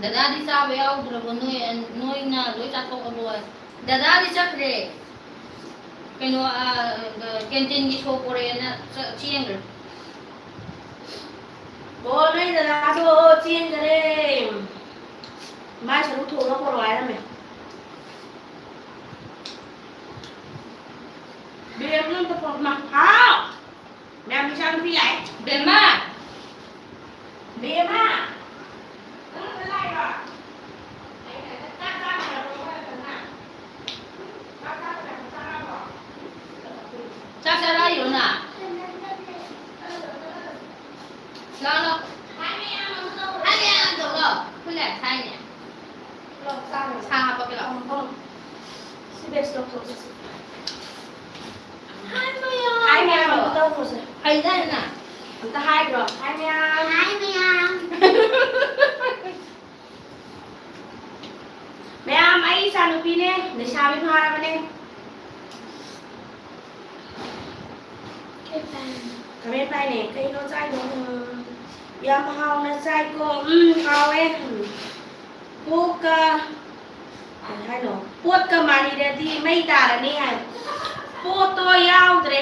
ꯗꯗꯥꯗꯤ ꯆꯥꯕ ꯌꯥꯎꯗ꯭ꯔꯕꯣ? ꯅꯣꯏ, ꯅꯣꯏꯅ ꯂꯣꯏ ꯆꯥꯊꯣꯛꯑꯕꯣ? ꯗꯗꯥꯗꯤ ꯆꯠꯈ꯭ꯔꯦ꯫ ꯀꯩꯅꯣ, ꯑ, ꯀꯦꯟꯇꯤꯟꯒꯤ ꯁꯣ ꯄꯣꯔꯛꯑꯦꯅ ꯆ-, ꯆꯦꯟꯈ꯭ꯔꯦ꯫ ꯑꯣ, ꯅꯣꯏ ꯗꯗꯥꯗꯣ ꯆꯦꯟꯈꯔꯦ꯫ ꯃꯥꯏ ꯁꯔꯨꯛ ꯊꯣꯡꯉ ꯄꯣꯔꯛꯑꯣ ꯍꯥꯏꯔꯝꯃꯦ꯫ ꯕꯦꯝꯃ ꯑꯝꯇ ꯄꯣꯔꯛꯑꯣ꯫ ꯃꯥ-, ꯍꯥꯎ! ꯃꯌꯥꯝ ꯏꯆꯥ ꯅꯨꯄꯤ ꯂꯥꯛꯑꯦ꯫ ꯕꯦꯝꯃ! ꯕꯦꯝꯃ! ꯅꯪ ꯑꯝꯇ ꯂꯥꯛꯏꯔꯣ? ꯑꯩꯅ ꯆꯥꯛ ꯆꯥꯈ꯭ꯔꯕꯣ ꯅꯣꯏ ꯑꯝꯇꯅ? ꯆꯥꯛ ꯆꯥꯈ꯭ꯔꯕꯣ? ꯆꯥꯔꯛꯑꯕꯣ? ꯆꯥꯛ ꯆꯥꯔꯛꯏꯔꯣ ꯅꯪ? ꯂꯥꯛꯑꯣ, ꯂꯥꯛꯑꯣ꯫ ꯍꯥꯏ ꯃꯌꯥꯝ ꯑꯃ ꯇꯧꯔꯣ꯫ ꯍꯥꯏ ꯃꯌꯥꯝ ꯇꯧꯔꯣ꯫ ꯑꯩꯈꯣꯏ ꯂꯥꯏꯔꯤꯛ ꯊꯥꯏꯅꯦ꯫ ꯁꯥ ꯍꯥꯞꯄꯛꯀꯦ ꯂꯥꯛꯑꯣ꯫ ꯁꯤ ꯕꯦꯁ ꯂꯧꯊꯣꯛꯑꯁꯤ꯫ ꯍꯥꯏ ꯃꯌꯥꯝ꯫ ꯍꯥꯏ ꯃꯌꯥꯝ ꯑꯝꯇ ꯇꯧꯈꯣꯁꯦ꯫ ꯍꯩꯗꯥꯏꯅꯦ ꯅꯪ? ꯑꯝꯇ ꯍꯥꯏꯈ꯭ꯔꯣ꯫ ꯍꯥꯏ ꯃꯌꯥꯝ꯫ ꯍꯥꯏ ꯃꯌꯥꯝ꯫ ꯃꯌꯥꯝ, ꯑꯩ ꯏꯆꯥꯅꯨꯄꯤꯅꯦ, ꯂꯩꯁꯥꯕꯤ ꯐꯥꯔꯕꯅꯦ꯫ ꯀꯃꯦꯟ ꯄꯥꯏꯅꯦ꯫ ꯀꯩꯅꯣ ꯆꯥꯏꯗꯣ? ꯎꯝ, ꯌꯥꯝ ꯍꯥꯎꯅ ꯆꯥꯏꯀꯣ꯫ ꯎꯝ, ꯍꯥꯎꯋꯦ꯫ ꯎꯝ꯫ ꯄꯣꯛꯀ, ꯀꯩ ꯍꯥꯏꯅꯣ? ꯄꯣꯠꯀ ꯃꯥꯔꯤꯔꯗꯤ ꯃꯩ ꯇꯥꯔꯅꯤ ꯍꯥꯏ꯫ ꯄꯣꯠꯇꯣ ꯌꯥꯎꯗ꯭ꯔꯦ꯫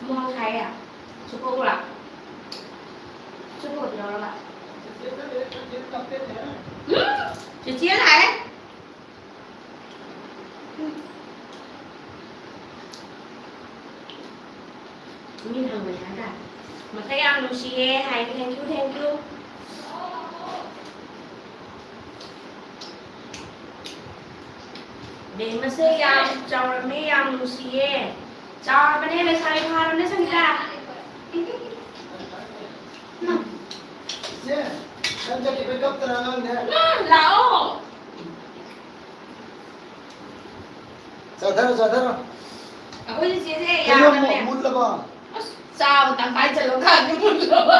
ꯃꯣꯔꯣꯛ ꯁꯥꯏꯌꯦ꯫ ꯆꯨꯞꯄꯛꯎꯔꯥ? ꯆꯨꯞꯄꯨꯗꯤ ꯂꯧꯔꯒ꯫ ꯎꯝ! ꯆꯤꯆꯦ ꯂꯥꯛꯑꯦ꯫ ꯎꯝ꯫ ꯃꯤꯅ ꯍꯪꯕꯅꯦ ꯍꯥꯏꯇꯥꯔꯦ꯫ ꯃꯁꯛ ꯌꯥꯝ ꯅꯨꯡꯁꯤꯌꯦ ꯍꯥꯏ꯫ Thank you, thank you꯫ ꯕꯦꯝꯃꯁꯦ ꯌꯥꯝ ꯆꯥꯎꯔꯝꯃꯦ, ꯌꯥꯝ ꯅꯨꯡꯁꯤꯌꯦ꯫ ꯆꯥꯎꯔꯕꯅꯦ, ꯂꯩꯁꯥꯕꯤ ꯐꯥꯔꯕꯅꯦ ꯁꯪꯒꯤꯇꯥ꯫ ꯏꯆꯦ, ꯅꯪ ꯆꯠꯈꯤꯕꯩ ꯀꯞꯇꯅ ꯑꯉꯥꯡꯅꯦ? ꯏꯃꯥ, ꯂꯥꯛꯑꯣ꯫ ꯆꯥꯊꯔꯣ, ꯆꯥꯊꯔꯣ꯫ ꯑꯩꯈꯣꯏ ꯆꯤꯆꯦꯁꯦ ꯀꯩꯅꯣ, ꯌꯥꯗꯕꯅꯦ꯫ ꯃꯨ-, ꯃꯨꯠꯂꯕꯣ? ꯑꯁ, ꯆꯥꯕ ꯇꯪꯈꯥꯏ ꯆꯠꯂꯣ ꯀꯥꯟꯗ ꯃꯨꯠꯂꯕ꯫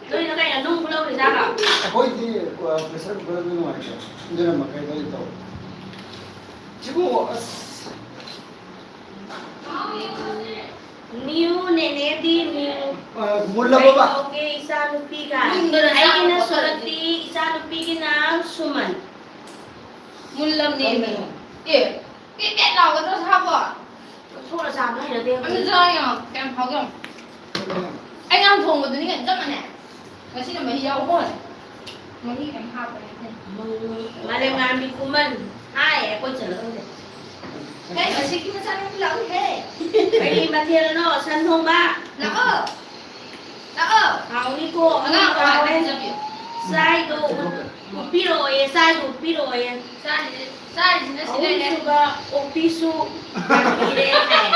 ꯅꯣꯏꯅ ꯀꯩꯅꯣ, ꯅꯨꯡꯕꯨ ꯂꯧꯔꯤꯖꯥꯠꯂꯣ? ꯑꯩꯈꯣꯏꯗꯤ, ꯑ, pressure cooker ꯗꯨ ꯅꯨꯡꯉꯥꯏꯇꯦ꯫ ꯑꯗꯨꯅ ꯃꯈꯩꯗꯣ ꯑꯩ ꯇꯧ꯫ ꯁꯤꯕꯨ, ꯑꯁ꯫ ꯅ꯭ꯌꯨ ꯅꯦꯅꯦꯗꯤ ꯅ꯭ꯌꯨ꯫ ꯑ, ꯃꯨꯜꯂꯕꯣꯕ? ꯀꯩ ꯀꯧꯒꯦ ꯏꯆꯥꯅꯨꯄꯤꯒ? ꯃꯨꯟꯗꯅ ꯑꯩꯒꯤꯅ ꯆꯥꯕ ꯁꯣꯂꯇꯤ, ꯏꯆꯥꯅꯨꯄꯤꯒꯤꯅ ꯁꯨꯃꯟ꯫ ꯃꯨꯜꯂꯝꯅꯦꯃꯤ꯫ ꯀꯩꯅꯣ? ꯑꯦ, ꯄꯦꯠ ꯄꯦꯠ ꯂꯥꯎꯒꯗ꯭ꯔꯣ ꯁꯥꯕꯣ? ꯂꯧꯊꯣꯛꯑ ꯆꯥꯕꯗꯣ ꯍꯩꯅꯗꯦ ꯑꯝꯇ ꯑꯩꯈꯣꯏ꯫ ꯆꯥ ꯌꯦꯡꯉꯣ, ꯀꯌꯥꯝ ꯍꯥꯎꯒꯦ ꯌꯦꯡꯉꯣ꯫ ꯑꯩ ꯉꯔꯥꯡ ꯊꯣꯡꯕꯗꯨꯅꯤ ꯀꯩꯅꯣ, ꯆꯞ ꯃꯥꯟꯅꯩ꯫ ꯉꯁꯤꯅ ꯃꯍꯤ ꯌꯥꯎꯕ ꯋꯥꯅꯤ꯫ ꯃꯍꯤ ꯀꯩꯝ ꯍꯥꯞꯄ ꯅꯠꯇꯦ꯫ ꯃꯥꯂꯦꯝꯉꯥꯟꯕꯤ ꯈꯨꯃꯟ ꯍꯥꯏ ꯑꯩꯈꯣꯏ ꯆꯠꯂꯒ ꯍꯧꯖꯤꯛ꯫ ꯀꯩ ꯉꯁꯤꯒꯤ ꯃꯆꯥꯅꯨꯄꯤ ꯂꯥꯛꯎꯍꯦ꯫ ꯀꯔꯤ ꯃꯊꯦꯜꯅꯣ? ꯁꯟ ꯊꯣꯡꯕ꯫ ꯂꯥꯛꯑꯣ꯫ ꯂꯥꯛꯑꯣ꯫ ꯍꯥꯎꯅꯤꯀꯣ, ꯑꯉꯥꯡ ꯍꯥꯎꯋꯦ꯫ ꯑꯉꯥꯡ ꯄꯤꯖꯕꯤꯌꯨ꯫ ꯆꯥꯏꯗꯣ ꯎꯞꯄꯤꯔꯛꯑꯣꯌꯦ, ꯆꯥꯏꯗꯣ ꯎꯞꯄꯤꯔꯛꯑꯣꯌꯦ꯫ ꯆꯥꯔꯤꯁꯦ, ꯆꯥꯔꯤꯁꯤꯅ ꯁꯤ ꯂꯩꯔꯦ꯫ ꯑꯍꯨꯝꯁꯨꯕ ꯑꯣꯛꯄꯤꯁꯨ ꯂꯥꯛꯄꯤꯔꯦ ꯍꯥꯏ꯫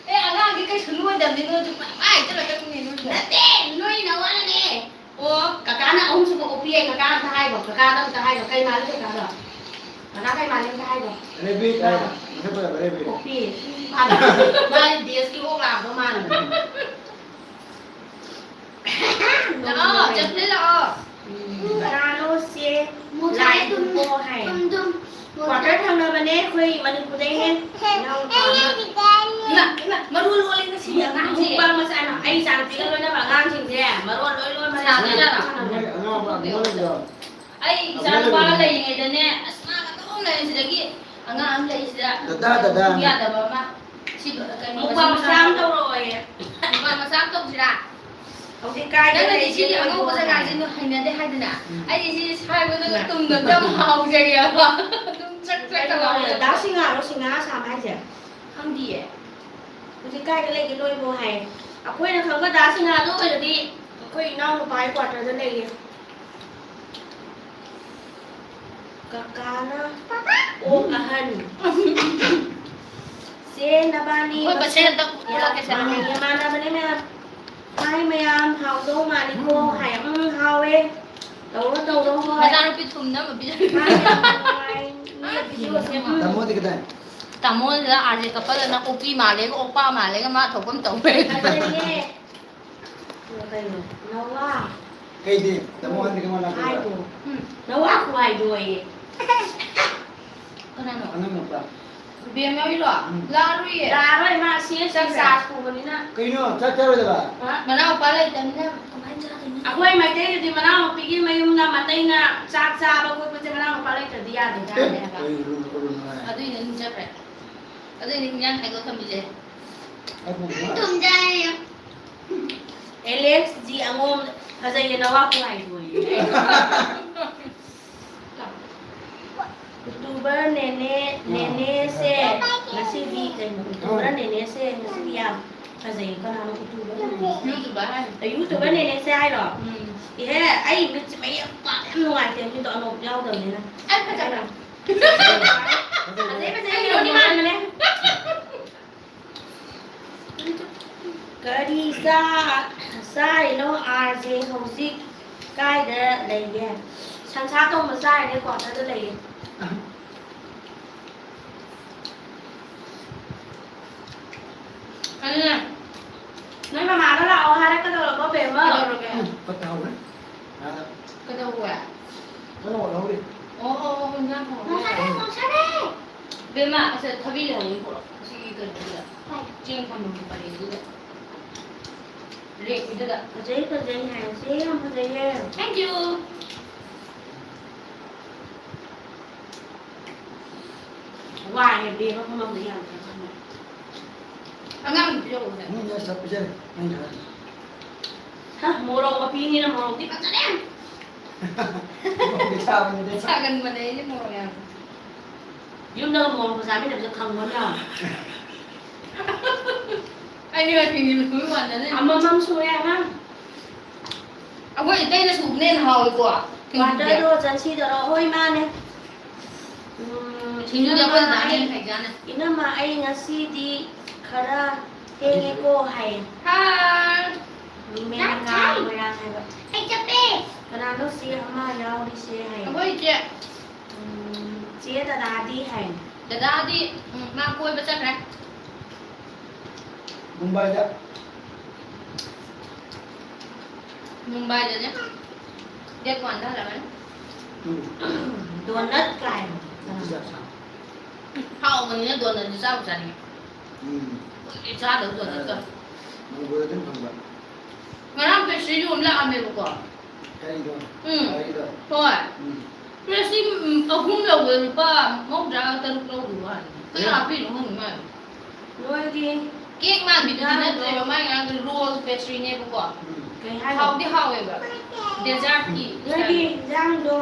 ꯑꯦ, ꯑꯉꯥꯡꯗꯤ ꯀꯩꯁꯨ ꯅꯣꯏꯗꯕꯅꯤ, ꯅꯣꯏꯁꯨ ꯄꯪꯍꯥꯏ ꯍꯥꯏꯖꯜꯂꯛꯀꯅꯨꯅꯦ, ꯅꯣꯏꯁꯨ꯫ ꯅꯠꯇꯦ, ꯅꯣꯏ ꯅꯋꯥꯅꯅꯦ꯫ ꯑꯣ, ꯀꯀꯥꯅ ꯑꯍꯨꯝꯁꯨꯕ ꯑꯣꯛꯄꯤ ꯍꯥꯏ, ꯀꯀꯥ ꯑꯝꯇ ꯍꯥꯏꯈꯣ, ꯀꯀꯥꯗ ꯑꯝꯇ ꯍꯥꯏꯈꯣ, ꯀꯩ ꯃꯥꯜꯂꯤ ꯀꯀꯥꯗꯣ? ꯀꯀꯥ ꯀꯩ ꯃꯥꯜꯂꯤ ꯑꯝꯇ ꯍꯥꯏꯈꯣ꯫ ꯔꯦꯕꯤꯠ ꯍꯥꯏ, ꯃꯁꯛ ꯐꯖꯕ ꯔꯦꯕꯤꯠ꯫ ꯑꯣꯛꯄꯤ꯫ ꯃꯥꯗꯤ, ꯃꯥꯗꯤ ꯗꯦꯁꯀꯤ ꯑꯣꯛ ꯂꯥꯛꯑꯝꯗꯧ ꯃꯥꯜꯂꯦ꯫ ꯂꯥꯛꯑꯣ, ꯆꯠꯈ꯭ꯔꯦ, ꯂꯥꯛꯑꯣ꯫ ꯀꯅꯥꯅꯣ ꯁꯦ? ꯂꯥꯏ ꯇꯨꯝꯃꯣ ꯍꯥꯏ꯫ ꯀ꯭ꯋꯥꯇꯔ ꯊꯪꯅꯕꯅꯦ ꯑꯩꯈꯣꯏ ꯃꯅꯤꯄꯨꯔꯗꯩꯅꯦ꯫ ꯏꯃꯥ, ꯏꯃꯥ, ꯃꯔꯣꯟ ꯂꯣꯜꯂꯤ ꯉꯁꯤꯗꯤ ꯑꯉꯥꯡꯁꯦ꯫ ꯃꯨꯛꯕꯥꯡ ꯃꯆꯥ, ꯏꯃꯥ, ꯑꯩ ꯏꯆꯥ ꯅꯨꯄꯤꯒ ꯂꯣꯏꯅꯕ ꯑꯉꯥꯡꯁꯤꯡꯁꯦ ꯃꯔꯣꯟ ꯂꯣꯏ ꯂꯣꯟꯕꯅꯦ꯫ ꯁꯥꯗꯣꯏꯖꯥꯠꯂꯣ? ꯃꯣꯏ ꯑꯉꯥꯡ ꯑꯃ ꯂꯣꯜꯂꯤꯗꯣ꯫ ꯑꯩ ꯏꯆꯥ ꯅꯨꯄꯥꯒ ꯂꯩꯔꯤꯉꯩꯗꯅꯦ, ꯑꯁ, ꯃꯥꯒ ꯑꯗꯨꯝ ꯂꯩꯔꯤꯁꯤꯗꯒꯤ ꯑꯉꯥꯡ ꯑꯃ ꯂꯩꯔꯤꯁꯤꯗ ꯗꯗꯥ, ꯗꯗꯥ꯫ ꯌꯥꯗꯕ ꯑꯃ꯫ ꯁꯤ ꯀꯩꯅꯣ ꯃꯨꯛꯕꯥꯡ ꯃꯆꯥ ꯑꯃ ꯇꯧꯔꯛꯑꯣꯌꯦ꯫ ꯃꯨꯛꯕꯥꯡ ꯃꯆꯥ ꯑꯃ ꯇꯧꯁꯤꯔꯥ? ꯍꯧꯖꯤꯛ ꯀꯥꯏꯗ ꯅꯪꯅꯗꯤ ꯂꯩꯒꯦ ꯁꯤꯒꯤ ꯑꯉꯧꯕ ꯂꯣꯏꯕꯣ? ꯖꯒꯥꯁꯦ ꯅꯣꯏ ꯍꯩꯅꯗꯦ ꯍꯥꯏꯗꯅ? ꯎꯝ꯫ ꯑꯩꯗꯤ ꯁꯤꯁꯦ ꯁꯥꯏꯕꯗ ꯏꯃꯥ꯫ ꯇꯨꯝꯗꯕꯗ ꯌꯥꯝ ꯍꯥꯎꯖꯩꯌꯦꯕ꯫ ꯑꯗꯨꯝ ꯆ꯭ꯔꯛ ꯆ꯭ꯔꯛ ꯀꯩꯅꯣ, ꯂꯥꯎꯔꯒ꯫ ꯗꯥ ꯁꯤꯡꯍꯥꯔꯣ ꯁꯤꯡꯍꯥꯔ ꯁꯥꯕ ꯍꯥꯏꯁꯦ? ꯈꯪꯗꯤꯌꯦ꯫ ꯍꯧꯖꯤꯛ ꯀꯥꯏꯗ ꯂꯩꯒꯦ ꯂꯣꯏꯕꯣ ꯍꯥꯏ꯫ ꯑꯩꯈꯣꯏꯅ ꯈꯪꯕ ꯗꯥ ꯁꯤꯡꯍꯥꯔꯗꯣ ꯑꯣꯏꯔꯗꯤ ꯑꯩꯈꯣꯏ ꯏꯅꯥꯎꯅꯨꯄꯥꯒꯤ ꯀ꯭ꯋꯥꯇꯔꯗ ꯂꯩꯌꯦ꯫ ꯀꯀꯥꯅ ꯑꯣꯛ ꯑꯍꯟ꯫ ꯆꯦ ꯅꯕꯥꯅꯤ ꯑꯩꯈꯣꯏ ꯃꯁꯦꯟ ꯑꯝꯇ ꯄꯨꯜꯂꯛꯀꯦꯁꯦ꯫ ꯃꯥꯟꯅꯩ, ꯃꯥꯟꯅꯕꯅꯦ ꯃꯌꯥꯝ꯫ ꯍꯥꯏ ꯃꯌꯥꯝ, ꯍꯥꯎꯗꯧ ꯃꯥꯜꯂꯤꯀꯣ ꯍꯥꯏ꯫ ꯎꯝ, ꯍꯥꯎꯋꯦ꯫ ꯇꯧꯔꯣ, ꯇꯧꯔꯣ, ꯍꯣꯏ꯫ ꯃꯆꯥꯅꯨꯄꯤ ꯊꯨꯝꯅꯕ ꯄꯤꯖꯕꯤꯌꯨ꯫ ꯃꯥ ꯌꯥꯝ ꯅꯨꯡꯉꯥꯏ꯫ ꯃꯤ ꯚꯤꯗꯤꯑꯣꯁꯦ ꯌꯥꯝ ꯇꯥꯃꯣꯗꯤ ꯀꯗꯥꯏ? ꯇꯥꯃꯣꯁꯤꯗ ꯑꯥꯔ ꯖꯦ ꯀꯄꯜ ꯑꯅ ꯑꯣꯛꯄꯤ ꯃꯥꯜꯂꯦꯒ ꯑꯣꯛꯄꯥ ꯃꯥꯜꯂꯦꯒ ꯃꯥ ꯊꯣꯛꯄ ꯑꯃ ꯇꯧꯋꯦ꯫ ꯐꯖꯩꯌꯦ꯫ ꯀꯩꯅꯣ? ꯅꯋꯥ꯫ ꯀꯩꯗꯤ? ꯇꯥꯃꯣ ꯍꯟꯗꯛ ꯀꯃꯥꯏꯅ ꯂꯥꯛꯇꯣꯏꯕ? ꯍꯥꯏꯗꯣ꯫ ꯎꯝ꯫ ꯅꯋꯥ ꯈꯨꯍꯥꯏꯗꯣ ꯑꯩ꯫ ꯀꯅꯥꯅꯣ? ꯑꯉꯥꯡ ꯃꯄꯥ꯫ ꯕꯦꯝ ꯌꯥꯎꯔꯤꯔꯣ? ꯎꯝ꯫ ꯂꯥꯛꯑꯔꯣꯏꯌꯦ꯫ ꯂꯥꯛꯑꯔꯣꯏ, ꯃꯥ ꯁꯤ ꯑꯦꯁ ꯆꯥꯛ ꯆꯥ꯫ ꯆꯥꯔꯖ ꯄꯨꯕꯅꯤꯅ꯫ ꯀꯩꯅꯣ, ꯆꯥꯛ ꯆꯥꯔꯣꯏꯗꯕ? ꯍꯥ? ꯃꯅꯥꯎꯄꯥ ꯂꯩꯇꯕꯅꯤꯅ ꯀꯃꯥꯏꯅ ꯆꯥꯗꯣꯏꯅꯣ? ꯑꯩꯈꯣꯏ ꯃꯩꯇꯩꯒꯤꯗꯤ ꯃꯅꯥꯎꯅꯨꯄꯤꯒꯤ ꯃꯌꯨꯝꯗ ꯃꯇꯩꯅ ꯆꯥꯛ ꯆꯥꯕ ꯈꯣꯠꯄꯁꯦ ꯃꯅꯥꯎꯅꯨꯄꯥ ꯂꯩꯇ꯭ꯔꯗꯤ ꯌꯥꯗꯦ, ꯑꯦ, ꯌꯥꯗꯦ ꯍꯥꯏꯕ꯫ ꯀꯩ ꯔꯨꯜ, ꯔꯨꯜꯅꯣ ꯍꯥꯏ? ꯑꯗꯨꯏꯅꯦ ꯑꯗꯨꯝ ꯆꯠꯈ꯭ꯔꯦ꯫ ꯑꯗꯨꯏꯅꯦ ꯍꯤꯟꯖꯥꯡ ꯈꯥꯏꯗꯣꯛ ꯊꯝꯃꯤꯁꯦ꯫ ꯑꯩ ꯄꯨꯕ ꯃꯥꯜꯂꯦ꯫ ꯇꯨꯝꯖꯩ꯫ ꯑꯦꯂꯦꯛꯁ ꯖꯤ ꯑꯉꯣꯝ ꯐꯖꯩꯌꯦ, ꯅꯋꯥ ꯈꯨꯍꯥꯏꯗꯣ꯫ ꯌꯨꯇꯨꯕꯔ ꯅꯦꯅꯦ, ꯅꯦꯅꯦꯁꯦ ꯉꯁꯤꯗꯤ ꯀꯩꯅꯣ? ꯌꯨꯇꯨꯕꯔ ꯅꯦꯅꯦꯁꯦ ꯉꯁꯤꯗꯤ ꯌꯥꯝ ꯐꯖꯩ꯫ ꯀꯅꯥꯅꯣ ꯌꯨꯇꯨꯕꯔ ꯅꯦꯅꯦꯁꯦ? ꯌꯨꯇꯨꯕꯔ ꯍꯥꯏ꯫ ꯑ, ꯌꯨꯇꯨꯕꯔ ꯅꯦꯅꯦꯁꯦ ꯍꯥꯏꯔꯣ? ꯎꯝ꯫ ꯏꯍꯦ, ꯑꯩ ꯃꯤꯠꯁꯦ ꯃꯌꯦꯛ ꯄꯥꯛ ꯌꯥꯝ ꯅꯨꯡꯉꯥꯏꯇꯦ, ꯃꯤꯠꯇꯣ ꯑꯅꯣꯞ ꯌꯥꯎꯗꯕꯅꯤꯅ꯫ ꯑꯩ ꯐꯖꯕ꯭ꯔꯥ? ꯐꯖꯩ, ꯐꯖꯩ, ꯑꯩ ꯌꯥꯝ ꯌꯥꯝ ꯃꯥꯟꯕꯅꯦ꯫ ꯀꯔꯤ ꯆꯥ-, ꯆꯥꯔꯤꯅꯣ ꯑꯥꯔ ꯖꯦ? ꯍꯧꯖꯤꯛ ꯀꯥꯏꯗ ꯂꯩꯒꯦ? ꯁꯟꯁꯥ ꯊꯣꯡꯕ ꯆꯥꯔꯤꯅꯦ, ꯀ꯭ꯋꯥꯇꯔꯗ ꯂꯩꯌꯦ꯫ ꯑꯗꯨꯅ ꯅꯣꯏ ꯃꯃꯥꯒ ꯂꯥꯛꯑꯣ ꯍꯥꯏꯔꯛꯀꯗꯧꯔꯕꯣ, ꯕꯦꯝꯃ? ꯀꯩꯗꯧꯔꯒꯦ? ꯎꯝ, ꯄꯠ ꯇꯥꯍꯧꯔꯦ꯫ ꯌꯥꯗ꯫ ꯀꯩꯗꯧꯋꯦ? ꯀꯩꯅꯣ ꯑꯣꯏꯍꯧꯔꯤ꯫ ꯑꯣ, ꯑꯣ, ꯑꯣ, ꯏꯟꯖꯥꯡ ꯊꯣꯡꯉꯦ꯫ ꯃꯣꯁꯥꯅꯦ, ꯃꯣꯁꯥꯅꯦ! ꯕꯦꯝꯃ, ꯑꯁ, ꯊꯕꯤ ꯂꯩꯍꯧꯔꯤ, ꯄꯨꯔꯛꯑꯣ꯫ ꯑꯁꯤꯒꯤ ꯀꯩꯅꯣꯗꯨꯗ꯫ ꯀꯥꯏꯗ? ꯆꯦꯡ ꯊꯝꯐꯝꯒꯤ ꯄꯔꯦꯡꯗꯨꯗ꯫ ꯔꯦꯛꯀꯤꯗꯨꯗ꯫ ꯐꯖꯩ, ꯐꯖꯩ ꯍꯥꯏꯔꯁꯦ, ꯌꯥꯝ ꯐꯖꯩꯌꯦ꯫ Thank you. ꯋꯥꯏꯌꯦ, ꯕꯦꯝꯃ ꯐꯝꯐꯝꯗ ꯌꯥꯝ ꯐꯖꯅ꯫ ꯑꯉꯥꯡꯗꯤ ꯄꯤꯖꯧ꯫ ꯎꯝ, ꯌꯥꯏ, ꯆꯞ ꯄꯤꯖꯔꯦ꯫ ꯅꯪ ꯈꯔ꯫ ꯍ, ꯃꯣꯔꯣꯛ ꯃꯄꯤꯅꯤꯅ ꯃꯣꯔꯣꯛꯇꯤ ꯐꯖꯔꯦ꯫ ꯃꯣꯔꯣꯛꯇꯤ ꯁꯥꯕꯅꯤꯗ꯫ ꯁꯥꯒꯟꯕꯅꯦ ꯑꯩꯗꯤ ꯃꯣꯔꯣꯛ ꯌꯥꯝ꯫ ꯌꯨꯝꯗꯒ ꯃꯣꯔꯣꯛ ꯆꯥꯃꯤꯟꯅꯕꯁꯦ ꯈꯪꯕ ꯅꯠꯇ꯭ꯔꯣ? ꯑꯩꯗꯤ ꯉꯥꯛꯇꯤꯡꯗꯤ ꯃꯇꯨꯡ ꯃꯥꯟꯅꯅꯤ꯫ ꯑꯃꯃꯝ ꯁꯨꯔꯦ ꯑꯉꯥꯡ꯫ ꯑꯩꯈꯣꯏ ꯏꯇꯩꯅ ꯁꯨꯕꯅ ꯍꯦꯟꯅ ꯍꯥꯎꯋꯤꯀꯣ, ꯁꯤꯡꯖꯨꯗꯤ꯫ ꯋꯥꯇꯔꯗꯣ ꯆꯠꯁꯤꯗꯔꯣ? ꯍꯣꯏ, ꯃꯥꯅꯦ꯫ ꯎꯝ, ꯁꯤꯡꯖꯨꯗꯤ ꯑꯩꯈꯣꯏ ꯏꯅꯝꯃ ꯗꯥꯅ ꯑꯩ, ꯍꯦꯟꯅ ꯍꯩꯖꯥꯅꯦ꯫ ꯏꯅꯝꯃ ꯑꯩ ꯉꯁꯤꯗꯤ ꯈꯔ ꯊꯦꯡꯉꯦꯀꯣ ꯍꯥꯏꯌꯦ꯫ ꯍꯥꯏ꯫ ꯃꯦꯅꯀꯥ ꯃꯣꯏꯔꯥꯡ ꯍꯥꯏꯕ꯫ ꯑꯩ ꯆꯠꯄꯦ꯫ ꯀꯅꯥꯅꯣ ꯁꯤ ꯑꯃ ꯌꯥꯎꯔꯤꯁꯦ ꯍꯥꯏꯌꯦ꯫ ꯑꯩꯈꯣꯏ ꯏꯆꯦ꯫ ꯎꯝ, ꯆꯦ ꯗꯗꯥꯗꯤ ꯍꯥꯏ꯫ ꯗꯗꯥꯗꯤ, ꯎꯝ, ꯃꯥ ꯀꯣꯏꯕ ꯆꯠꯈ꯭ꯔꯦ꯫ ꯃꯨꯝꯕꯥꯏꯗ꯫ ꯃꯨꯝꯕꯥꯏꯗꯅꯦ꯫ Date one ꯗ ꯍꯜꯂꯛꯀꯅꯤ꯫ ꯎꯝ꯫ ꯗꯣꯅꯠ ꯀꯥꯏꯅ꯫ ꯄꯤꯖꯥ ꯆꯥ꯫ ꯍꯥꯎ꯫ ꯍꯥꯎꯕꯅꯤꯅ ꯗꯣꯅꯠꯁꯨ ꯆꯥꯕꯨ ꯆꯥꯅꯤꯡꯉꯤ꯫ ꯎꯝ꯫ ꯀꯨꯏꯔꯦ ꯆꯥꯗꯕ ꯗꯣꯅꯠꯀ꯫ ꯃꯅꯤꯄꯨꯔꯗ ꯑꯗꯨꯝ ꯐꯪꯕ꯫ ꯉꯔꯥꯡ ꯄꯦꯁꯇ꯭ꯔꯤ ꯌꯣꯟꯕ ꯂꯥꯛꯑꯝꯃꯦꯕꯀꯣ꯫ ꯀꯔꯤꯗꯣ? ꯎꯝ꯫ ꯀꯔꯤꯗꯣ? ꯍꯣꯏ꯫ ꯎꯝ꯫ ꯄꯦꯁꯇ꯭ꯔꯤ, ꯎꯝ, ꯑꯍꯨꯝ ꯂꯧꯕꯗ ꯂꯨꯄꯥ ꯃꯧꯗ꯭ꯔꯥ ꯇꯔꯨꯛ ꯂꯧꯈꯤꯕ ꯋꯥꯅꯤ꯫ ꯀꯌꯥ ꯎꯝ꯫ ꯍꯥꯞꯄꯤꯅꯣ ꯈꯪꯗꯦ ꯃꯥꯏꯗꯣ꯫ ꯅꯣꯏꯒꯤ ꯀꯦꯛ ꯃꯥꯟꯕꯤꯗꯨꯗꯤ ꯏꯟꯖꯥꯡꯗꯣ ꯅꯠꯇ꯭ꯔꯦꯕ, ꯃꯥꯏ ꯉꯔꯥꯡꯗꯣ ꯔꯣꯜ ꯄꯦꯁꯇ꯭ꯔꯤꯅꯦꯕꯀꯣ꯫ ꯎꯝ꯫ ꯀꯩ ꯍꯥꯏꯅꯣ? ꯍꯥꯎꯗꯤ ꯍꯥꯎꯋꯦꯕ꯫ ꯗꯦꯖꯥꯔꯠꯀꯤ ꯅꯣꯏꯒꯤ ꯏꯁꯇꯥꯏꯜ꯫ ꯏꯟꯖꯥꯡꯗꯣ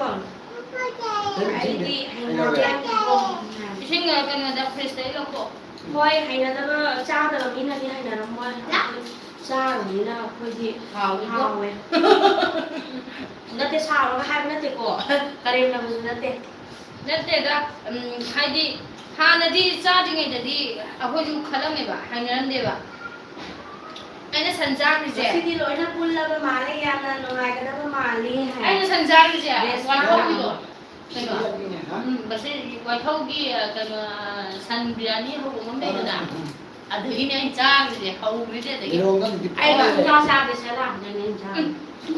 ꯀꯩꯅꯣ ꯑꯩꯗꯤ ꯊꯤꯜꯂꯦ꯫ ꯍꯩꯅꯗꯦ꯫ ꯀꯩꯗꯧꯔꯦ? ꯏꯁꯤꯡ, ꯑ, ꯀꯩꯅꯣꯗ, ꯐ꯭ꯔꯤꯖꯇꯒꯤ ꯂꯧꯊꯣꯛꯑꯣ꯫ ꯍꯣꯏ, ꯍꯩꯅꯗꯕ, ꯆꯥꯗꯕ ꯃꯤꯅꯗꯤ ꯍꯩꯅꯔꯝꯃꯣꯏ꯫ ꯑꯗꯨ ꯆꯥꯕꯅꯤꯅ ꯑꯩꯈꯣꯏꯗꯤ ꯍꯥꯎꯋꯤꯀꯣ꯫ ꯍꯥꯎꯋꯦ꯫ ꯅꯠꯇꯦ, ꯁꯥꯎꯔꯒ ꯍꯥꯏꯕ ꯅꯠꯇꯦꯀꯣ꯫ ꯀꯔꯦꯝꯅꯕꯁꯨ ꯅꯠꯇꯦ꯫ ꯅꯠꯇꯦꯗ, ꯎꯝ, ꯍꯥꯏꯗꯤ ꯍꯥꯟꯅꯗꯤ ꯆꯥꯗ꯭ꯔꯤꯉꯩꯗꯗꯤ ꯑꯩꯈꯣꯏꯁꯨ ꯈꯜꯂꯝꯃꯦꯕ, ꯍꯩꯅꯔꯝꯗꯦꯕ꯫ ꯑꯩꯅ ꯁꯟ ꯆꯥꯈ꯭ꯔꯤꯁꯦ꯫ ꯉꯁꯤꯗꯤ ꯂꯣꯏꯅ ꯄꯨꯜꯂꯕ ꯃꯥꯜꯂꯦ, ꯌꯥꯝꯅ ꯅꯨꯡꯉꯥꯏꯒꯗꯕ ꯃꯥꯜꯂꯤ ꯍꯥꯏ꯫ ꯑꯩꯅ ꯁꯟ ꯆꯥꯈ꯭ꯔꯤꯁꯦ, ꯔꯦꯁꯃꯥ ꯋꯥꯏꯊꯧꯒꯤꯗꯣ꯫ ꯀꯩꯅꯣ? ꯎꯝ, ꯉꯁꯤ ꯋꯥꯏꯊꯧꯒꯤ, ꯑ, ꯀꯩꯅꯣ, ꯑ, ꯁꯟ ꯕꯤꯔꯌꯥꯅꯤ ꯍꯧꯕ ꯑꯃ ꯂꯩꯗꯅ? ꯑꯗꯨꯒꯤꯅꯦ ꯑꯩꯅ ꯆꯥꯈ꯭ꯔꯤꯁꯦ, ꯍꯧꯈ꯭ꯔꯤꯁꯦ ꯑꯗꯒꯤ꯫ ꯂꯤꯂꯣꯡꯗ ꯍꯧꯖꯤꯛ ꯑꯩ ꯐꯥꯎꯔꯦ꯫ ꯁꯨꯡꯆꯥ ꯆꯥꯗꯦ, ꯁꯦ ꯂꯥꯛꯄꯗꯩꯅꯦ ꯑꯩꯅ ꯆꯥꯔꯤꯁꯦ꯫ ꯎꯝ꯫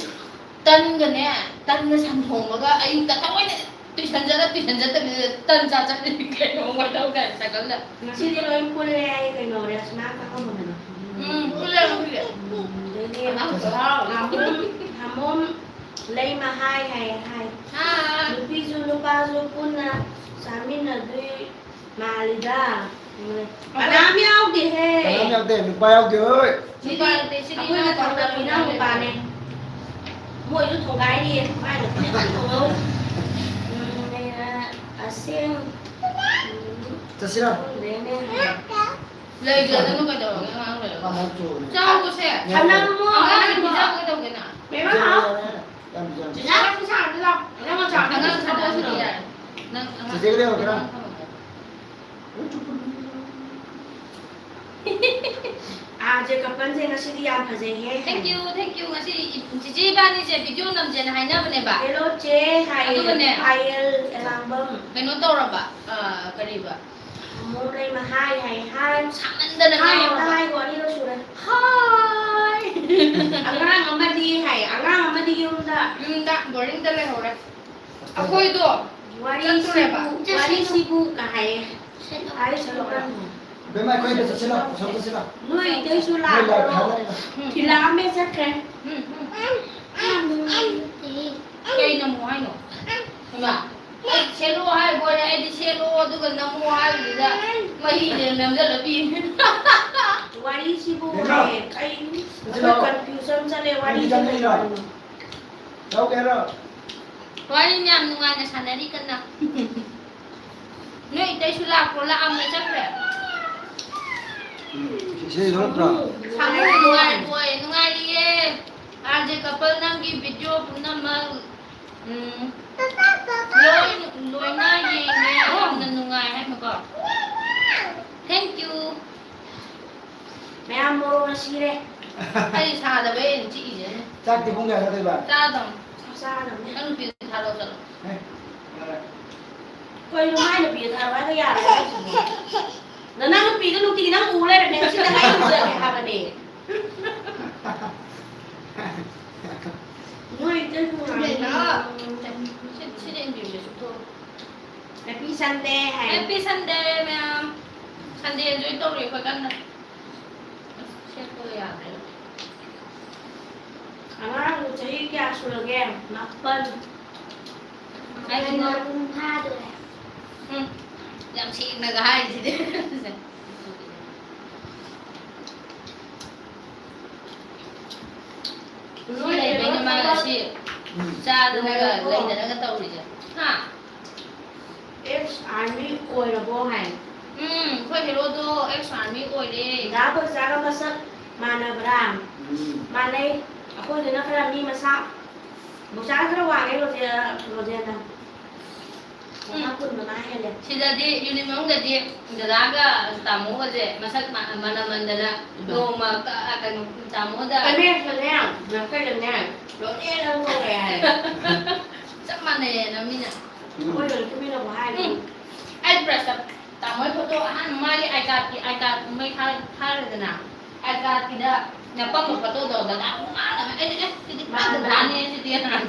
ꯇꯟꯒꯅꯦ, ꯇꯟꯒ ꯁꯟ ꯊꯣꯡꯕꯒ ꯑꯌꯨꯛꯇ ꯊꯑꯣꯏꯅ tuition ꯆꯠꯂ, tuition ꯆꯠꯇꯕꯤꯗ ꯇꯟ ꯆꯥ ꯆꯠꯂꯤꯅꯤ ꯀꯩꯅꯣ, ꯋꯥꯏꯊꯧ ꯀꯥꯏꯅ ꯁꯥꯏꯀꯜꯗ꯫ ꯉꯁꯤꯗꯤ ꯂꯣꯏ ꯄꯨꯜꯂꯦ ꯑꯩ ꯀꯩꯅꯣ, ꯔꯦꯁꯃꯥ ꯀꯥꯡꯉꯝꯕꯗꯣ꯫ ꯎꯝ, ꯄꯨꯜꯂꯦ ꯉꯁꯤꯗꯤ꯫ ꯎꯝ, ꯑꯗꯩꯗꯤ ꯑꯉꯥꯡꯁꯨ ꯍꯔꯥꯎꯔꯦ꯫ ꯍꯥꯃꯣꯝ, ꯍꯥꯃꯣꯝ ꯂꯩꯃ ꯍꯥꯏ ꯍꯥꯏ ꯍꯥꯏ꯫ ꯍꯥꯏ꯫ ꯅꯨꯄꯤꯁꯨ ꯅꯨꯄꯥꯁꯨ ꯄꯨꯟꯅ ꯆꯥꯃꯤꯟꯅꯗꯣꯏ ꯃꯥꯜꯂꯤꯗ꯫ ꯀꯅꯥꯝ ꯌꯥꯎꯗꯦꯍꯦ꯫ ꯀꯅꯥꯝ ꯌꯥꯎꯗꯦ, ꯅꯨꯄꯥ ꯌꯥꯎꯗꯦ, ꯍꯣꯏ꯫ ꯁꯤꯗꯤ ꯅꯨꯄꯥ ꯅꯠꯇꯦ, ꯁꯤꯗꯤ ꯑꯩꯈꯣꯏ ꯏꯅꯥꯎꯄꯥ ꯃꯊꯛꯇ ꯃꯤꯅꯥꯎ ꯅꯨꯄꯥꯅꯦ꯫ ꯃꯣꯏꯁꯨ ꯊꯣꯡꯒꯥꯏꯔꯤꯌꯦ, ꯃꯥꯏ ꯅꯨꯄꯤꯅ ꯀꯟꯅ ꯊꯣꯡꯍꯧꯔꯤ꯫ ꯎꯝ, ꯑꯁꯦꯡ-, ꯎꯝ, ꯆꯠꯁꯤꯔꯥ? ꯈꯪꯗ꯭ꯔꯦꯅꯦ꯫ ꯂꯩꯖꯗꯅꯨ ꯀꯩꯗꯧꯔꯒꯦ ꯑꯉꯥꯡ ꯂꯩꯔꯒ? ꯃꯥ ꯃꯔꯛ ꯆꯨꯕꯅꯦ꯫ ꯆꯥꯎꯕꯁꯦ꯫ ꯊꯝꯂꯝꯃꯣ, ꯑꯉꯥꯡ ꯑꯉꯥꯡꯗꯣ꯫ ꯄꯤꯖꯕ ꯀꯩꯗꯧꯒꯦ ꯅꯪ? ꯃꯦꯝꯃ ꯂꯥꯛꯑꯣ꯫ ꯌꯥꯔꯦ, ꯌꯥꯔꯦ, ꯌꯥꯝ ꯄꯤꯖꯔꯦ꯫ ꯆꯤꯆꯦ ꯂꯥꯛꯄ ꯁꯥꯔꯗꯤ ꯂꯥꯛꯑꯣ꯫ ꯑꯉꯥꯡ ꯁꯥꯟꯅꯕꯁꯨ ꯌꯥꯏ꯫ ꯅꯪ ꯑꯉꯥꯡ ꯆꯤꯆꯦꯒ ꯂꯩꯍꯧꯒꯦꯔꯥ? ꯑꯉꯥꯡ ꯊꯝꯃꯝꯃꯣ꯫ ꯑꯥ, ꯖꯦꯀꯕꯟꯁꯦ ꯉꯁꯤꯗꯤ ꯌꯥꯝ ꯐꯖꯩꯍꯦ꯫ Thank you, thank you꯫ ꯉꯁꯤ ꯏ-, ꯆꯤꯆꯦ ꯏꯕꯥꯅꯤꯁꯦ video ꯅꯝꯁꯦꯅ ꯍꯥꯏꯅꯕꯅꯦꯕ꯫ Hello ꯆꯦ ꯍꯥꯏꯌꯦ꯫ ꯑꯗꯨꯒꯅꯦ, ꯄꯥꯌꯦꯜ ꯑꯦꯂꯥꯡꯕꯝ꯫ ꯀꯩꯅꯣ ꯇꯧꯔꯕ, ꯑ, ꯀꯔꯤꯕ? ꯃꯣꯝ ꯂꯩꯃ ꯍꯥꯏ ꯍꯥꯏ ꯍꯥꯏ꯫ ꯁꯥꯃꯟꯗꯅ ꯍꯥꯏ ꯉꯥꯎꯔꯕ꯫ ꯑꯝꯇ ꯍꯥꯏꯈꯣ, ꯑꯅꯤꯔꯛ ꯁꯨꯔꯦ꯫ ꯍꯥꯏ꯫ ꯑꯉꯥꯡ ꯑꯃꯗꯤ ꯍꯥꯏ, ꯑꯉꯥꯡ ꯑꯃꯗꯤ ꯌꯨꯝꯗ꯫ ꯌꯨꯝꯗ boring ꯗ ꯂꯩꯍꯧꯔꯦ꯫ ꯑꯩꯈꯣꯏꯗꯣ ꯋꯥꯔꯤꯁꯤꯕꯨ, ꯆꯠꯇꯣꯔꯦꯕ꯫ ꯋꯥꯔꯤꯁꯤꯕꯨ ꯀ ꯍꯥꯏꯌꯦ꯫ ꯍꯥꯏ ꯁꯔꯨꯛ ꯀꯟꯅ꯫ ꯏꯕꯦꯝꯃ, ꯑꯩꯈꯣꯏꯗ ꯆꯠꯁꯤꯔꯣ? ꯑꯁꯣꯝ ꯆꯠꯁꯤꯔꯣ? ꯅꯣꯏ ꯏꯇꯩꯁꯨ ꯃꯣꯏ ꯂꯥꯏ ꯂꯥꯛꯄ꯭ꯔꯣ? ꯊꯥꯅꯔꯤꯕ꯫ ꯎꯝ꯫ ꯊꯤꯜꯂꯛꯑꯝꯃꯦ, ꯆꯠꯈ꯭ꯔꯦ꯫ ꯎꯝ, ꯎꯝ꯫ ꯀꯩ ꯅꯝꯃꯣ ꯍꯥꯏꯅꯣ? ꯏꯃꯥ, ꯑꯩ ꯁꯦꯠꯂꯣ ꯍꯥꯏꯕ ꯑꯣꯏꯔꯦ, ꯑꯩꯗꯤ ꯁꯦꯠꯂꯣ ꯑꯗꯨꯒ ꯅꯝꯃꯣ ꯍꯥꯏꯕꯗꯨꯗ ꯃꯍꯤꯗ ꯅꯝꯖꯜꯂ ꯄꯤꯕꯅꯤ꯫ ꯋꯥꯔꯤꯁꯤꯕꯨ ꯕꯦꯝꯃ꯫ ꯍꯌꯦꯡ ꯑꯩ ꯁꯤꯗ ꯑꯩꯈꯣꯏ ꯂꯥꯛꯑꯣ꯫ Confusion ꯆꯠꯂꯦ, ꯋꯥꯔꯤꯁꯦ ꯅꯪ ꯀꯩ ꯆꯠꯂꯤꯔꯣ? ꯋꯥꯔꯤꯅꯣ? ꯂꯧꯒꯦ ꯍꯥꯏꯔꯣ? ꯋꯥꯔꯤꯅꯤ ꯌꯥꯝ ꯅꯨꯡꯉꯥꯏꯅ ꯁꯥꯟꯅꯔꯤ ꯀꯟꯅ꯫ ꯅꯣꯏ ꯏꯇꯩꯁꯨ ꯂꯥꯛꯄ꯭ꯔꯣ? ꯂꯥꯛꯑꯝꯃꯦ ꯆꯠꯈ꯭ꯔꯦ꯫ ꯎꯝ, ꯏꯆꯦ ꯊꯣꯛꯂꯛꯇ꯭ꯔꯣ? ꯁꯥꯃꯨ ꯅꯨꯡꯉꯥꯏꯔꯤꯕꯣꯏ? ꯅꯨꯡꯉꯥꯏꯔꯤꯌꯦ꯫ ꯑꯥꯔ ꯖꯦ ꯀꯄꯜ ꯅꯪꯒꯤ ꯚꯤꯗꯤꯑꯣ ꯄꯨꯝꯅꯃꯛ, ꯎꯝ, ꯂꯣꯏ, ꯂꯣꯏꯅ ꯌꯦꯡꯉꯦ꯫ ꯌꯥꯝꯅ ꯅꯨꯡꯉꯥꯏ ꯍꯥꯏꯕꯀꯣ꯫ Thank you꯫ ꯃꯌꯥꯝ ꯃꯣꯔꯣꯛꯅ ꯁꯤꯔꯦ꯫ ꯑꯩ ꯁꯥꯗꯕꯩ ꯑꯩꯅ ꯆꯤꯛꯏꯁꯦ꯫ ꯆꯥꯛꯇꯤ ꯄꯨꯡ ꯀꯌꯥ ꯆꯥꯗꯣꯏꯕ? ꯆꯥꯗꯧꯅꯦ꯫ ꯆꯥꯗꯧꯅꯦ꯫ ꯅꯪ ꯅꯨꯄꯤꯗꯣ ꯊꯥꯗꯣꯛꯑꯣ ꯆꯠꯂꯣ꯫ ꯑꯦ, ꯌꯥꯔꯦ꯫ ꯀꯩꯅꯣ ꯃꯥꯏ ꯅꯨꯄꯤꯗꯣ ꯊꯥꯗꯣꯛꯑꯣ ꯍꯥꯏꯔꯒ ꯌꯥꯔꯦ ꯍꯥꯏꯁꯤꯕꯣ? ꯅꯅꯥꯎ ꯅꯨꯄꯤꯗꯣ ꯅꯨꯡꯇꯤꯒꯤ ꯅꯪ ꯎ ꯂꯩꯔꯕꯅꯦ, ꯉꯁꯤꯗ ꯑꯩ ꯎꯖꯒꯦ ꯍꯥꯏꯕꯅꯦ꯫ ꯅꯣꯏ ꯏꯆꯟ ꯅꯨꯡꯉꯥꯏꯅꯤ꯫ ꯁꯤ, ꯁꯤꯗꯤ ꯏꯟꯕꯤꯔꯨꯁꯦ, ꯆꯨꯞꯊꯣꯛꯑꯣ꯫ Happy Sunday ꯍꯥꯏ꯫ Happy Sunday, ꯃꯌꯥꯝ꯫ Sunday enjoy ꯇꯧꯔꯤ ꯑꯩꯈꯣꯏ ꯀꯟꯅ꯫ ꯑꯁ, ꯁꯦꯠꯄꯗꯣ ꯌꯥꯗ꯭ꯔꯦ꯫ ꯑꯉꯥꯡꯗꯨ ꯆꯍꯤ ꯀꯌꯥ ꯁꯨꯔꯒꯦ? ꯃꯥꯄꯟ꯫ ꯑꯩꯗꯤ ꯃꯥꯄꯟ ꯐꯥꯗꯣꯔꯦ꯫ ꯎꯝ, ꯌꯥꯝ ꯁꯦꯡꯅꯒ ꯍꯥꯏꯔꯤꯁꯤꯗꯤ꯫ ꯁꯤ ꯂꯩꯕꯩꯅꯦ ꯃꯥꯅ ꯁꯤ ꯆꯥꯗꯅꯒ ꯂꯩꯗꯅꯒ ꯇꯧꯔꯤꯁꯦ꯫ ꯍꯥ? Ex army ꯑꯣꯏꯔꯕꯣ ꯍꯥꯏ꯫ ꯎꯝ, ꯑꯩꯈꯣꯏ ꯍꯦꯔꯣꯗꯣ ex army ꯑꯣꯏꯔꯦ꯫ ꯗꯥ ꯕꯣꯏꯆꯥꯒ ꯃꯁꯛ ꯃꯥꯟꯅꯕ꯭ꯔꯥ? ꯎꯝ꯫ ꯃꯥꯟꯅꯩ꯫ ꯑꯩꯈꯣꯏꯗꯨꯅ ꯈꯔ ꯃꯤ ꯃꯁꯥ, ꯕꯣꯏꯆꯥꯅ ꯈꯔ ꯋꯥꯡꯉꯦ ꯔꯣꯖꯦ-, ꯔꯣꯖꯦꯟꯅ꯫ ꯎꯝ꯫ ꯃꯁꯥ ꯀꯨꯟ ꯃꯉꯥ ꯍꯦꯜꯂꯦ꯫ ꯁꯤꯗꯗꯤ unit ꯃꯅꯨꯡꯗꯗꯤ ꯗꯗꯥꯒ ꯇꯥꯃꯣꯒꯁꯦ ꯃꯁꯛ ꯃꯥ-, ꯃꯥꯟꯅꯃꯟꯗꯅ ꯏꯃꯥ꯫ ꯅꯣꯡꯃ ꯀ-, ꯀꯩꯅꯣ, ꯇꯥꯃꯣꯗ ꯀꯩꯅꯣ ꯌꯥꯝ ꯐꯖꯩ ꯌꯥꯝ꯫ ꯅꯪ ꯀꯩꯅꯣꯅꯦ, ꯔꯣꯖꯦꯟꯅ ꯀꯧꯔꯦ ꯍꯥꯏ꯫ ꯆꯞ ꯃꯥꯟꯅꯩꯌꯦꯅ ꯃꯤꯅ꯫ ꯎꯝ꯫ ꯑꯩꯈꯣꯏ ꯂꯣꯏ ꯇꯨꯃꯤꯟꯅꯕ ꯍꯥꯏꯔꯦ꯫ ꯎꯝ꯫ ꯑꯩ ꯕ꯭ꯔꯁꯇ ꯇꯥꯃꯣꯏ ꯐꯣꯇꯣ ꯑꯍꯥꯟꯕ ꯃꯥꯒꯤ I cardꯀꯤ, I card ꯃꯩ ꯊꯥ-, ꯊꯥꯔꯦꯗꯅ, I cardꯀꯤꯗ ꯅꯄꯝꯕ ꯐꯣꯇꯣꯗꯣ ꯗꯗꯥ ꯃꯥꯅ ꯑꯩꯅ, "ꯑꯦ, ꯁꯤꯗꯤ ꯃꯥꯅ ꯗꯗꯥꯅꯦ, ꯁꯤꯗꯤ"꯫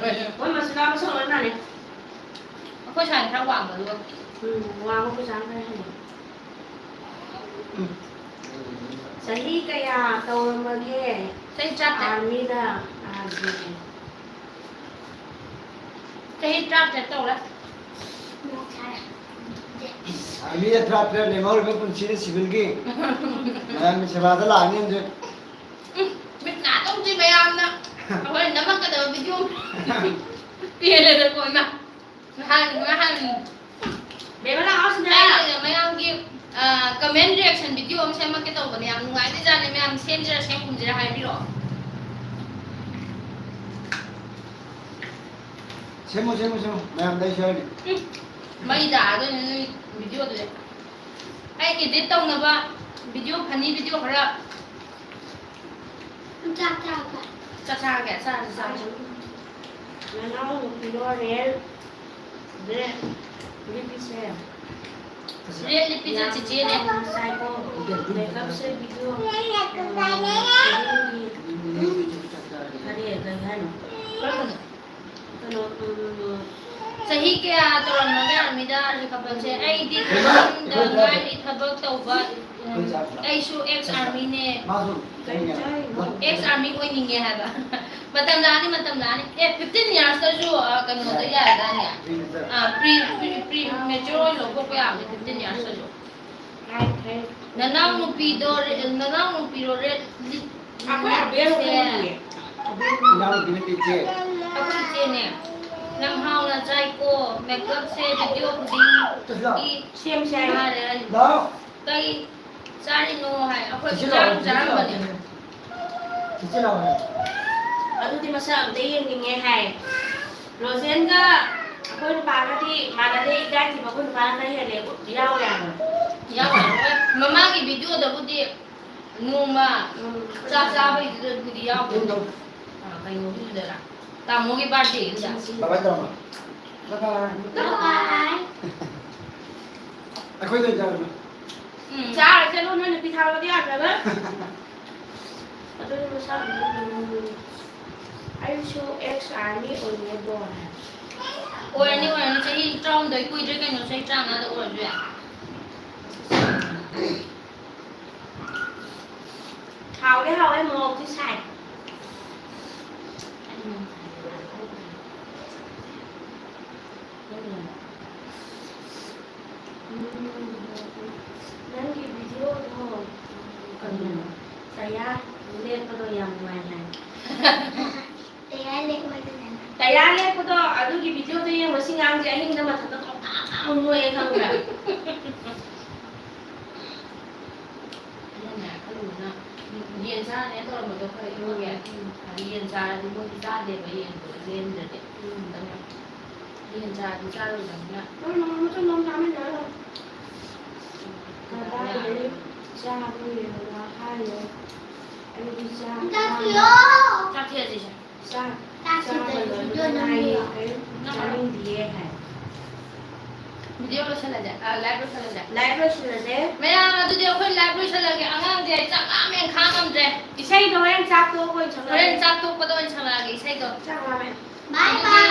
ꯃꯣꯏ ꯃꯆꯤꯟ ꯃꯅꯥꯎ ꯃꯁꯛ ꯂꯣꯏ ꯃꯥꯟꯅꯩ꯫ ꯑꯩꯈꯣꯏ ꯁꯥꯏꯅ ꯈꯔ ꯋꯥꯡꯕ ꯑꯗꯨꯒ꯫ ꯎꯝ, ꯋꯥꯡꯕ ꯑꯩꯈꯣꯏ ꯁꯥꯏꯅ ꯈꯔ ꯍꯦꯜꯂꯦ꯫ ꯆꯍꯤ ꯀꯌꯥ ꯇꯧꯔꯝꯃꯒꯦ? ꯆꯍꯤ ꯇꯔꯥꯇꯔꯦꯠ꯫ ꯑꯥꯔꯃꯤꯗ, ꯑꯥꯔꯃꯤꯗ꯫ ꯆꯍꯤ ꯇꯔꯥꯇꯔꯦꯠ ꯇꯧꯔꯦ꯫ ꯑꯥꯔꯃꯤꯗ ꯇꯔꯥꯇꯔꯦꯠ ꯂꯦꯝꯍꯧꯔꯤꯕ ꯄꯨꯟꯁꯤꯗ ꯁꯤꯚꯤꯜꯒꯤ ꯃꯌꯥꯝꯒꯤ ꯁꯦꯕꯥꯗ ꯂꯥꯛꯑꯅꯤ ꯍꯧꯖꯤꯛ꯫ ꯎꯝ, ꯃꯤꯠ ꯅꯥꯗꯧꯁꯤ ꯃꯌꯥꯝꯅ꯫ ꯑꯩꯈꯣꯏꯅ ꯅꯝꯃꯛꯀꯗꯕ ꯚꯤꯗꯤꯑꯣ ꯄꯦꯜꯂꯦꯗꯀꯣ, ꯏꯃꯥ꯫ ꯅꯍꯥꯟ, ꯅꯍꯥꯟ ꯕꯦꯝꯃ ꯂꯥꯛꯑꯣ ꯁꯤꯗ꯫ ꯑꯩꯅ ꯃꯌꯥꯝꯒꯤ, ꯑ, comment reaction video ꯑꯃ ꯁꯦꯝꯃꯛꯀꯦ ꯇꯧꯕꯅꯦ꯫ ꯌꯥꯝ ꯅꯨꯡꯉꯥꯏꯗꯣꯏꯖꯥꯠꯅꯤ꯫ ꯃꯌꯥꯝ ꯁꯦꯝꯁꯤꯔꯥ ꯁꯦꯝꯒꯨꯝꯁꯤꯔꯥ ꯍꯥꯏꯕꯤꯔꯛꯑꯣ꯫ ꯁꯦꯝꯃꯣ, ꯁꯦꯝꯃꯣ, ꯁꯦꯝꯃꯣ꯫ ꯃꯌꯥꯝꯗ ꯑꯩꯁꯨ ꯍꯥꯏꯔꯤ꯫ ꯎꯝ꯫ ꯃꯩ ꯇꯥꯗꯣꯏꯅꯦ ꯅꯣꯏ video ꯗꯨꯗꯤ꯫ ꯑꯩ edit ꯇꯧꯅꯕ video, funny video ꯈꯔ ꯆꯥꯛ ꯆꯥꯔꯕ? ꯆꯥꯛ ꯆꯥꯔꯒꯦ? ꯆꯥꯔꯁꯤ, ꯆꯥꯔꯁꯤ꯫ ꯅꯅꯥꯎ ꯅꯨꯄꯤꯗꯣ ꯔꯦꯜ ꯔꯦꯜ ꯂꯤꯄꯤꯁꯦ꯫ ꯔꯦꯜ ꯂꯤꯄꯤꯁꯦ ꯆꯤꯆꯦꯅꯦ꯫ ꯉꯁꯥꯏꯀꯣ ꯃꯦꯀꯞꯁꯦ ꯚꯤꯗꯤꯑꯣ, ꯎꯝ, ꯐꯅꯦꯛ ꯀꯩ ꯍꯥꯏꯅꯣ? ꯀꯔꯝꯕꯅꯣ? ꯀꯩꯅꯣ, ꯎꯝ, ꯆꯍꯤ ꯀꯌꯥ ꯇꯧꯔꯝꯃꯒꯦ ꯑꯥꯔꯃꯤꯗ ꯍꯧꯖꯤꯛ ꯊꯕꯛꯁꯦ? ꯑꯩꯗꯤ ꯊꯥꯔꯇꯤꯟꯗ ꯉꯥꯏꯔꯤ ꯊꯕꯛ ꯇꯧꯕ꯫ ꯎꯝ, ꯑꯩꯁꯨ ex army ꯅꯦ꯫ Ex army ꯑꯣꯏꯅꯤꯡꯉꯦ ꯍꯥꯏꯕ꯫ ꯃꯇꯝ ꯂꯥꯛꯑꯅꯤ, ꯃꯇꯝ ꯂꯥꯛꯑꯅꯤ꯫ ꯑꯦ, fifteen years ꯇꯁꯨ, ꯑ, ꯀꯩꯅꯣꯗ ꯌꯥꯔꯗꯥꯏꯅꯦ? ꯑ, pre, pre, pre mature ꯑꯣꯏꯅ ꯂꯧꯊꯣꯛꯄ ꯌꯥꯕꯅꯤ fifteen years ꯇꯁꯨ꯫ ꯅꯅꯥꯎ ꯅꯨꯄꯤꯗꯣ ꯔꯦ-, ꯅꯅꯥꯎ ꯅꯨꯄꯤꯔꯣ ꯔꯦ-, ꯂꯤ-, ꯑꯩꯈꯣꯏ ꯑꯕꯦꯜ ꯍꯣꯏ ꯂꯤꯄꯤꯁꯦ? ꯏꯅꯥꯎꯅꯨꯄꯤ ꯅꯠꯇꯦ, ꯏꯆꯦ꯫ ꯑꯩꯈꯣꯏ ꯏꯆꯦꯅꯦ꯫ ꯌꯥꯝ ꯍꯥꯎꯅ ꯆꯥꯏꯀꯣ꯫ ꯃꯦꯀꯞꯁꯦ ꯚꯤꯗꯤꯑꯣ ꯈꯨꯗꯤꯡꯒꯤ ꯁꯦꯝꯁꯦ ꯍꯥꯏ꯫ ꯃꯥꯅꯦ ꯍꯥꯏꯁꯦ꯫ ꯂꯥꯎ꯫ ꯀꯩ ꯆꯥꯔꯤꯅꯣ ꯍꯥꯏ꯫ ꯑꯩꯈꯣꯏ ꯆꯤꯆꯦ ꯂꯥꯎ, ꯏꯟꯖꯥꯡ ꯆꯤꯆꯦ ꯂꯥꯎ꯫ ꯆꯥꯔꯝꯕꯅꯦ꯫ ꯆꯤꯆꯦ ꯂꯥꯎ ꯍꯥꯏ꯫ ꯑꯗꯨꯗꯤ ꯃꯁꯛ ꯑꯝꯇ ꯌꯦꯡꯅꯤꯡꯉꯦ ꯍꯥꯏ꯫ ꯔꯣꯖꯦꯟꯒ ꯑꯩꯈꯣꯏ ꯅꯨꯄꯥꯒꯗꯤ ꯃꯥꯟꯅꯗꯦ, ꯏꯀꯥꯏꯊꯤꯕ ꯑꯩꯈꯣꯏ ꯅꯨꯄꯥꯅ ꯈꯔ ꯍꯦꯜꯂꯦ, ꯌꯥꯎꯔꯦ ꯍꯥꯏꯕ꯫ ꯌꯥꯎꯔꯦ꯫ ꯃꯃꯥꯡꯒꯤ ꯚꯤꯗꯤꯑꯣꯗꯕꯨꯗꯤ ꯅꯣꯡꯃ ꯎꯝ꯫ ꯆꯥꯛ ꯆꯥꯕꯩꯗꯨꯗꯕꯨꯗꯤ ꯌꯥꯎꯈ꯭ꯔꯦ꯫ ꯎꯝ꯫ ꯑ, ꯀꯩꯅꯣꯒꯤꯗꯨꯗꯔ? ꯇꯥꯃꯣꯒꯤ ꯕꯥꯔꯗꯦꯒꯤꯗꯨꯗ꯫ Bye bye ꯇꯧꯔꯝꯃꯣ꯫ Bye bye꯫ Bye bye꯫ ꯑꯩꯈꯣꯏꯗ ꯑꯣꯏꯅ ꯆꯥꯔꯝꯃꯣ꯫ ꯎꯝ꯫ ꯆꯥꯔꯁꯦ, ꯅꯣꯏ ꯅꯨꯄꯤ ꯊꯥꯕꯗꯤ ꯌꯥꯗ꯭ꯔꯒ꯫ ꯑꯗꯨꯗꯤ ꯃꯁꯥ ꯑꯗꯨꯝ ꯑꯩꯁꯨ ex army ꯑꯣꯏꯅꯤꯡꯉꯦ ꯕꯣ ꯍꯥꯏ꯫ ꯑꯣꯏꯔꯅꯤ, ꯑꯣꯏꯔꯅꯤ꯫ ꯆꯍꯤ ꯇꯔꯥꯍꯨꯝꯗꯣꯏ ꯀꯨꯏꯗ꯭ꯔꯦ ꯀꯩꯅꯣ, ꯆꯍꯤ ꯇꯔꯥꯃꯉꯥꯗ ꯑꯣꯏꯔꯁꯨ ꯌꯥꯏ꯫ ꯍꯥꯎꯗꯤ ꯍꯥꯎꯋꯦ, ꯃꯣꯔꯣꯛꯇꯤ ꯁꯥꯏ꯫ ꯎꯝ, ꯅꯪꯒꯤ ꯚꯤꯗꯤꯑꯣꯗꯣ ꯀꯩꯅꯣ, ꯇꯌꯥꯔ ꯂꯦꯞꯄꯗꯣ ꯌꯥꯝ ꯅꯨꯡꯉꯥꯏ ꯍꯥꯏ꯫ ꯇꯌꯥꯔ ꯂꯦꯞꯄꯗꯨꯅꯦ꯫ ꯇꯌꯥꯔ ꯂꯦꯞꯄꯗꯣ, ꯑꯗꯨꯒꯤ ꯚꯤꯗꯤꯑꯣꯗꯣ ꯌꯦꯡꯉꯣ, ꯁꯤ ꯉꯥꯡꯁꯦ ꯑꯍꯤꯡꯗ ꯃꯊꯟꯇ ꯈꯣꯡ ꯈꯥꯡ ꯈꯥꯡ ꯅꯣꯛꯑꯦ ꯈꯪꯕ꯭ꯔꯥ? ꯑꯩꯅꯅꯦ ꯈꯜꯂꯨꯕꯅ, ꯌꯦꯟ ꯆꯥꯅꯦꯅ ꯇꯧꯔꯝꯕꯗꯣ ꯈꯔ ꯏꯪꯉꯒꯦ꯫ ꯎꯝ꯫ ꯑꯗꯩ ꯌꯦꯟ ꯆꯥꯔꯗꯤ ꯃꯣꯏꯗꯤ ꯆꯥꯗꯦꯕ ꯌꯦꯟꯗꯣ, ꯂꯦꯟꯗ꯭ꯔꯗꯤ꯫ ꯎꯝ꯫ ꯑꯗꯨꯅ ꯌꯦꯟ ꯆꯥꯔꯗꯤ ꯆꯥꯔꯣꯏꯗꯕꯅꯤꯅ꯫ ꯎꯝ, ꯃꯆꯨꯝ ꯃꯆꯨꯝ ꯆꯥꯃꯤꯟꯅꯔꯣ꯫ ꯀꯗꯥꯏꯗꯩ ꯆꯥꯕ ꯌꯦꯡꯉꯣ ꯍꯥꯏꯅꯣ? ꯑꯩꯗꯤ ꯆꯥꯛ ꯆꯥꯛ ꯂꯥꯝꯃꯦ꯫ ꯊꯤꯌꯣ꯫ ꯆꯥꯛ ꯊꯤꯔꯁꯤꯁꯦ꯫ ꯆꯥꯛ ꯆꯥꯛ ꯆꯥꯕ ꯊꯤꯗ꯭ꯔꯗꯤ ꯂꯣꯏꯕꯗ ꯚꯤꯗꯤꯑꯣ ꯉꯥꯏꯔꯤ꯫ ꯅꯝꯕꯤꯌꯣ꯫ ꯀꯔꯤꯝ ꯆꯥꯅꯤꯡꯗꯤꯌꯦ ꯍꯥꯏ꯫ ꯚꯤꯗꯤꯑꯣ ꯂꯣꯏꯁꯤꯜꯂꯁꯦ꯫ ꯑ, ꯂꯥꯏꯚ ꯂꯣꯏꯁꯤꯜꯂꯁꯦ꯫ ꯂꯥꯏꯚ ꯂꯣꯏꯁꯤꯜꯂꯁꯦ꯫ ꯃꯌꯥꯝ, ꯑꯗꯨꯗꯤ ꯑꯩꯈꯣꯏ ꯂꯥꯏꯚ ꯂꯣꯏꯁꯤꯜꯂꯒꯦ꯫ ꯑꯉꯥꯡꯁꯦ ꯆꯥꯛ ꯂꯥꯝꯃꯦ, ꯈꯥꯡ ꯉꯝꯗ꯭ꯔꯦ꯫ ꯏꯁꯩꯗꯣ ꯍꯣꯔꯦꯟ ꯆꯥꯛ ꯇꯣꯛꯑꯒ ꯑꯣꯏꯅ ꯁꯛꯂꯛꯑꯒꯦ꯫ ꯍꯣꯔꯦꯟ ꯆꯥꯛ ꯇꯣꯛꯄꯗ ꯑꯣꯏꯅ ꯁꯛꯂꯛꯑꯒꯦ ꯏꯁꯩꯗꯣ꯫ ꯆꯥꯛ ꯂꯥꯝꯃꯦ꯫ ꯕꯥꯏ ꯕꯥꯏ꯫